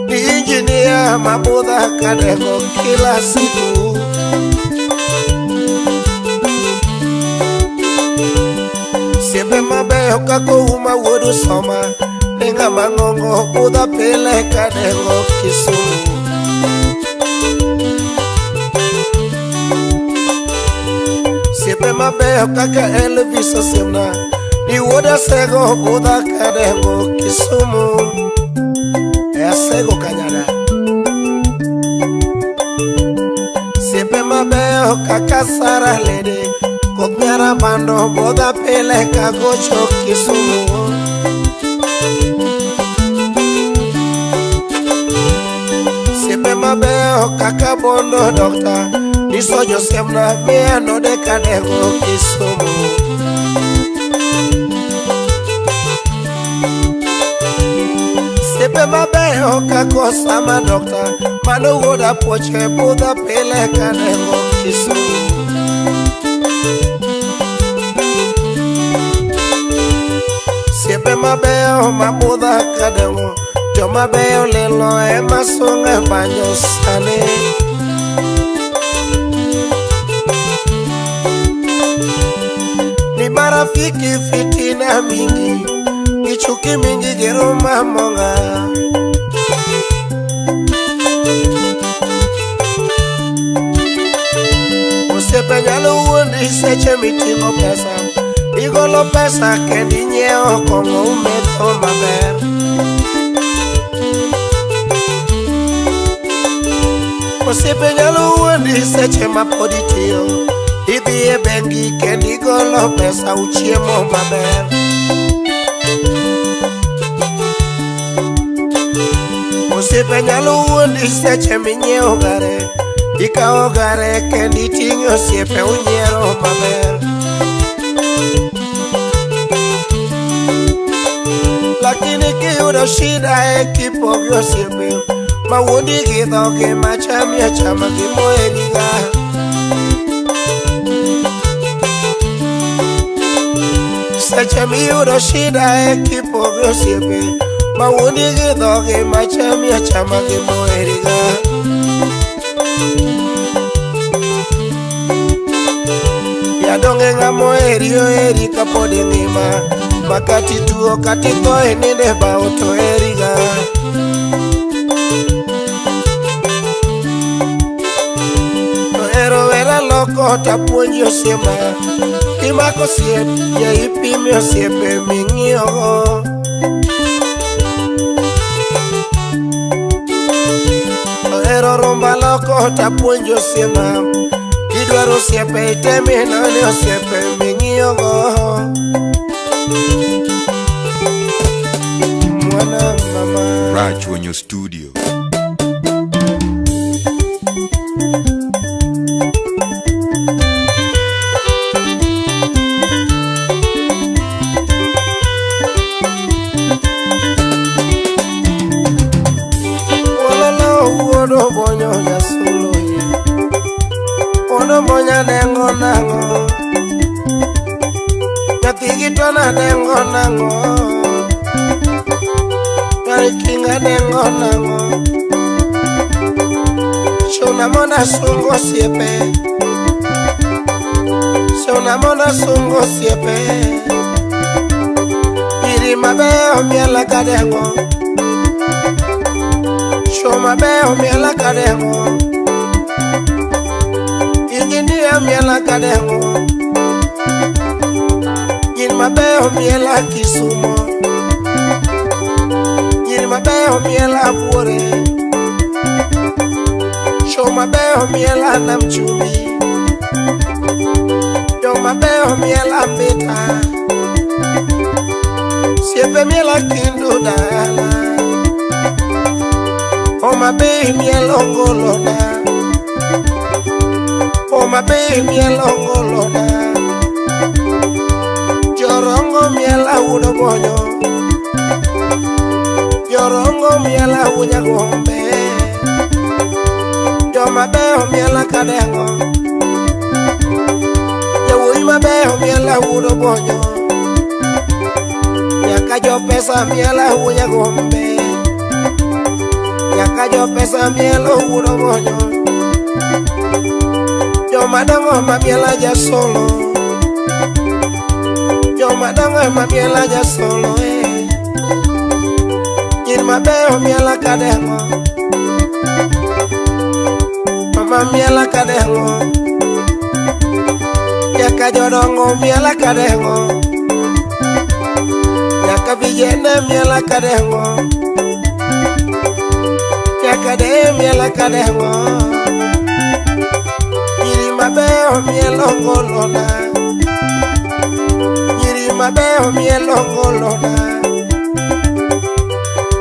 ni injinia mabudha Kadengo kila siku. Siepe mabeyo kako uma wuod Usoma, ni ng'ama ng'ongo budha pile Kadengo Kisumu. Siepe mabeyo kaka Elvis Osiemna, ni wuod Asego budha Kadengo Kisumu. E Asego Kanyada. Siepe mabeyo kaka Sara Lede, koth nyara bando budha pile kagocho Kisumu. Siepe mabeyo kaka Bondo Dokta, niso josiemna miya node Kadengo Kisumu. Siepe mabeyo kaka Osama Dokta, mano wuod Apuoche budha pile Kadengo Kisumu. Siepe mabeyo mabudha Kadengo, joma beyo lilo ema sunge banyo sani. Ni marafiki fitina mingi, gichuki mingi giruma monga. Osiepe nyalo wuondi seche miting'o pesa, igolo pesa kendo inyiewo kong'o umetho maber. Osiepe nyalo wuondi seche ma pod itiyo, idhi e bengi kendo igolo pesa uchiemo maber. Osiepe nyalo wuondi seche minyiewo gare, ikawo gare kendo iting'o osiepe unyiero maber. Lakini kiyudo shida e kipogi osiepe, mawuondi gi dhogi machami achama gi moheriga. Seche miyudo shida e kipogi osiepe, mawuondi gi dhogi machami achama gi moheriga. Donge ng'ama oheri oheri kapod ingima. Makati tuo kata itho ininde bao to heriga. To hero wera loko tapuonji osiepa. Kimako osiep yie ipimi osiepe ming'iyogo. Ohero rumba loko tapuonji osiepa. Kidwaro osiepe item inone osiepe ming'iyogo. Mwana mama. Rachuonyo Studio. Wololo wuod obonyo jasulo ye. Wuod obonyo dengo nang'o? Nyathigi to nadengo nang'o? Nyar kinga dengo nang'o? Chuna mondo asung osiepe. Chuna mondo asung osiepe. Nyiri mabeyo miela kadengo. Chwo mabeyo miela kadengo. Injinia miela kadengo. Nyiri mabeyo miela Kisumo. Nyiri mabeyo miela Buore. Chwo mabeyo miela Nam Chumbi. Joma beyo miela Mbita. Siepe miela Kindu dala. Homa Bay mielo ngolona. Homa Bay mielo ngolona. Jorongo miela wuod Obonyo. Jorongo miela Wunyagombe. Joma beyo miela Kadengo. Yawuoyi mabeyo miela wuod Obonyo. Nyaka jopesa miela Wunyagombe. Nyaka jopesa mielo wuod Obonyo. Joma dongo ma miela jasolo. Joma dongo ma miela jasolo eh. Nyiri mabeyo miela Kadengo. Mama miela Kadengo. Nyaka jodongo miela Kadengo. Nyaka vijene miela Kadengo. Nyaka deye miela Kadengo. Nyiri mabeyo mielo ngolona. Nyiri mabeyo mielo ngolona.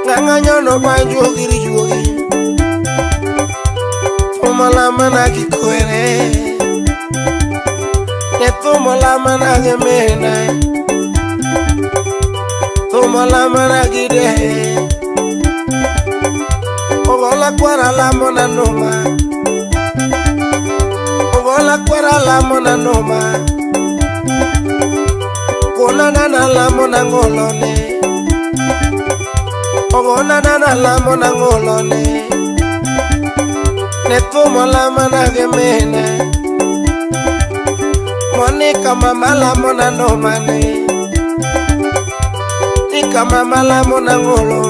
Ng'ang'a nyono banjuogi gi juogi. Thumo lama na gi kwere. Ne thumo lama na gi mine. Thumo lama na gi dehe. Ogola kwara lamo na noma. Ogola kwara lamo na noma. Kona nana lamo na ngolone. Ogona nana lamo na ngolone. Ne thumo lama na gi mine. Monica mama lamo na nomane. Nika mama lamo na ngolo.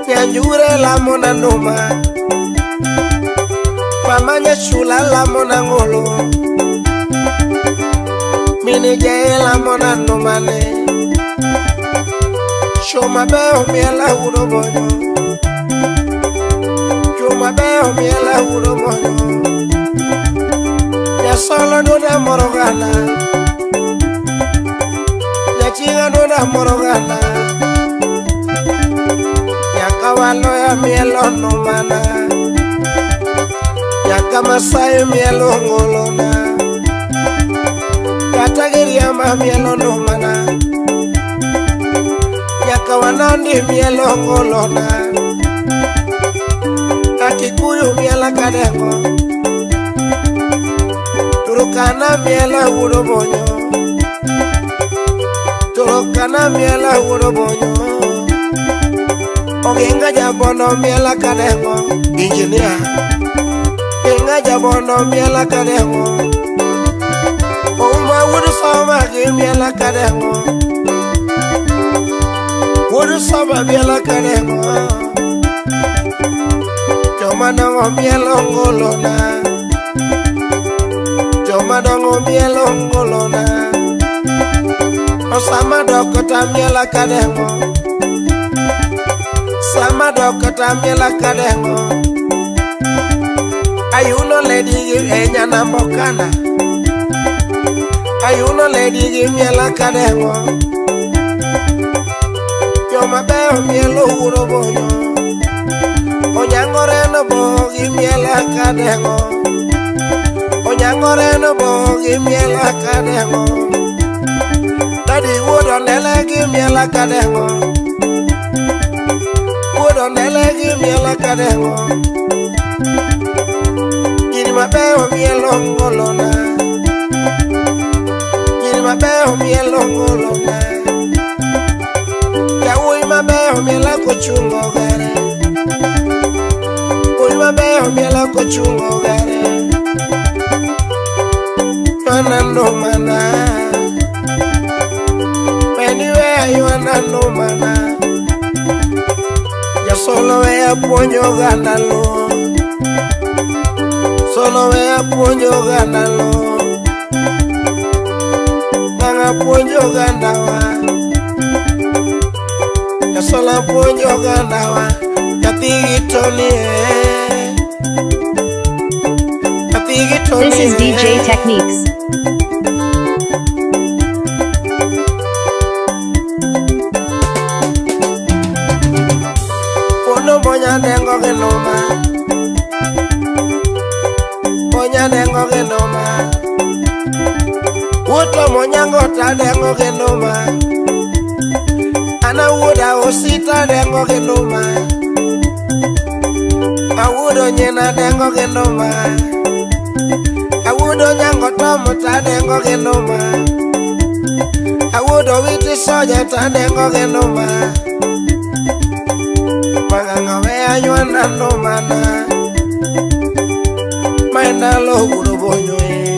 Nyanjure lamo na noma. Mama nyashula lamo na ngolo. Mini jae lamo na nomane. Chwo mabeyo miela wuod Obonyo. Chwo mabeyo miela wuod Obonyo. Jasolo duonda moro gana. Nyachinga duonda moro gana. Nyaka waloya mielo nomana. Nyaka Masai mielo ngolona. Kata Giriama mielo nomana. Nyaka Wanandi mielo ngolona. Akikuyu miela Kadengo. Turkana miela wuod Obonyo. Turkana miela wuod Obonyo. Oginga Jabondo miela Kadengo. Engineer. Mang'anga jabondo miela kadengo. Ouma wuod soma gi miela kadengo. Wuod soma miela kadengo. Joma dongo mielo ngolona. Joma dongo mielo ngolona. Osama doko ta miela kadengo. Sama doko ta miela kadengo. Ayuno lady gi enya nambokana. Ayuno lady gi miela kadengo. Joma beyo mielo wuoro bonyo. Onyangore no bo gi miela kadengo. Onyangore no bo gi miela kadengo. Dadi wuodo ndele gi miela kadengo. Wuodo ndele gi miela kadengo. Nyiri mabeyo mielo ngolona. Nyiri mabeyo mielo ngolona. Yawuoyi mabeyo miela kochungo gere. Wuoyi mabeyo miela kochungo gere. Mana no mana. Anywhere you wanna know mana. Jasolo we apuonjo oganda lo. Solo we apuonjo oganda lo. Nanga puonjo oganda wa. Jasolo apuonjo oganda wa. Nyathi gi Tony eh. Nyathi gi Tony. This is DJ Techniques. Monya dengo ge noma. Monya dengo ge noma. Wuoto monyango ta dengo ge noma. Ana wuoda osita dengo ge noma. Awuodo nyena dengo ge noma. Awuodo nyango tomo ta dengo ge noma. Awuodo witi soja ta dengo ge noma. Mang'anga we anywana no mana. Maendalo wuoro bonyo e.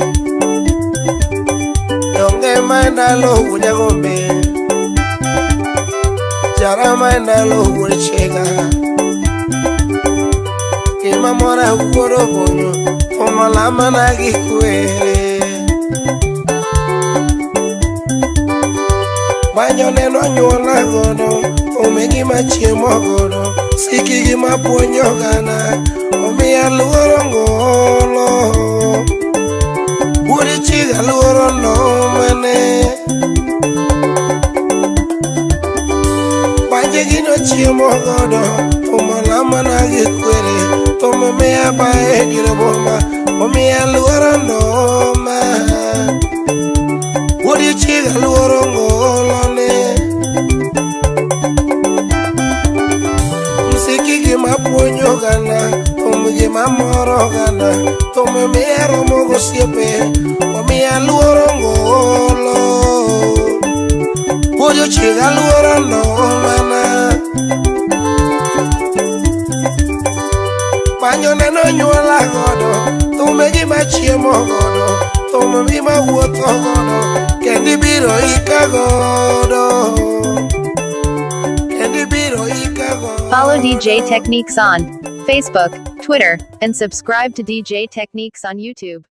Donge maendalo wunyagombe. Jara maendalo wuoro chega. Gima mora wuoro bonyo. Omola mana gi kwere. Banjo neno anyuola godo. Omegi machiemo godo. Siki gi mapuonjo gana. Omiya luoro ngolo. Wuod chiga luoro nomane. Banje gi nochiemo godo. Omola mana gi kwere. Thum miya bae dier boma. Omiya luoro noma. Wuod chiga luoro ngolo ne. Msiki gima puonjo gana. Thum gima moro gana. Thum miya romo gosiepe. Omiya luoro ngolo. Wuod chiga luoro nomana. Banjo neno nyuola godo. Thum gima chiemo godo. Thum gima wuotho godo. Kendi biro ika godo. Kendi biro ika godo. Follow DJ Techniques on Facebook, Twitter, and subscribe to DJ Techniques on YouTube.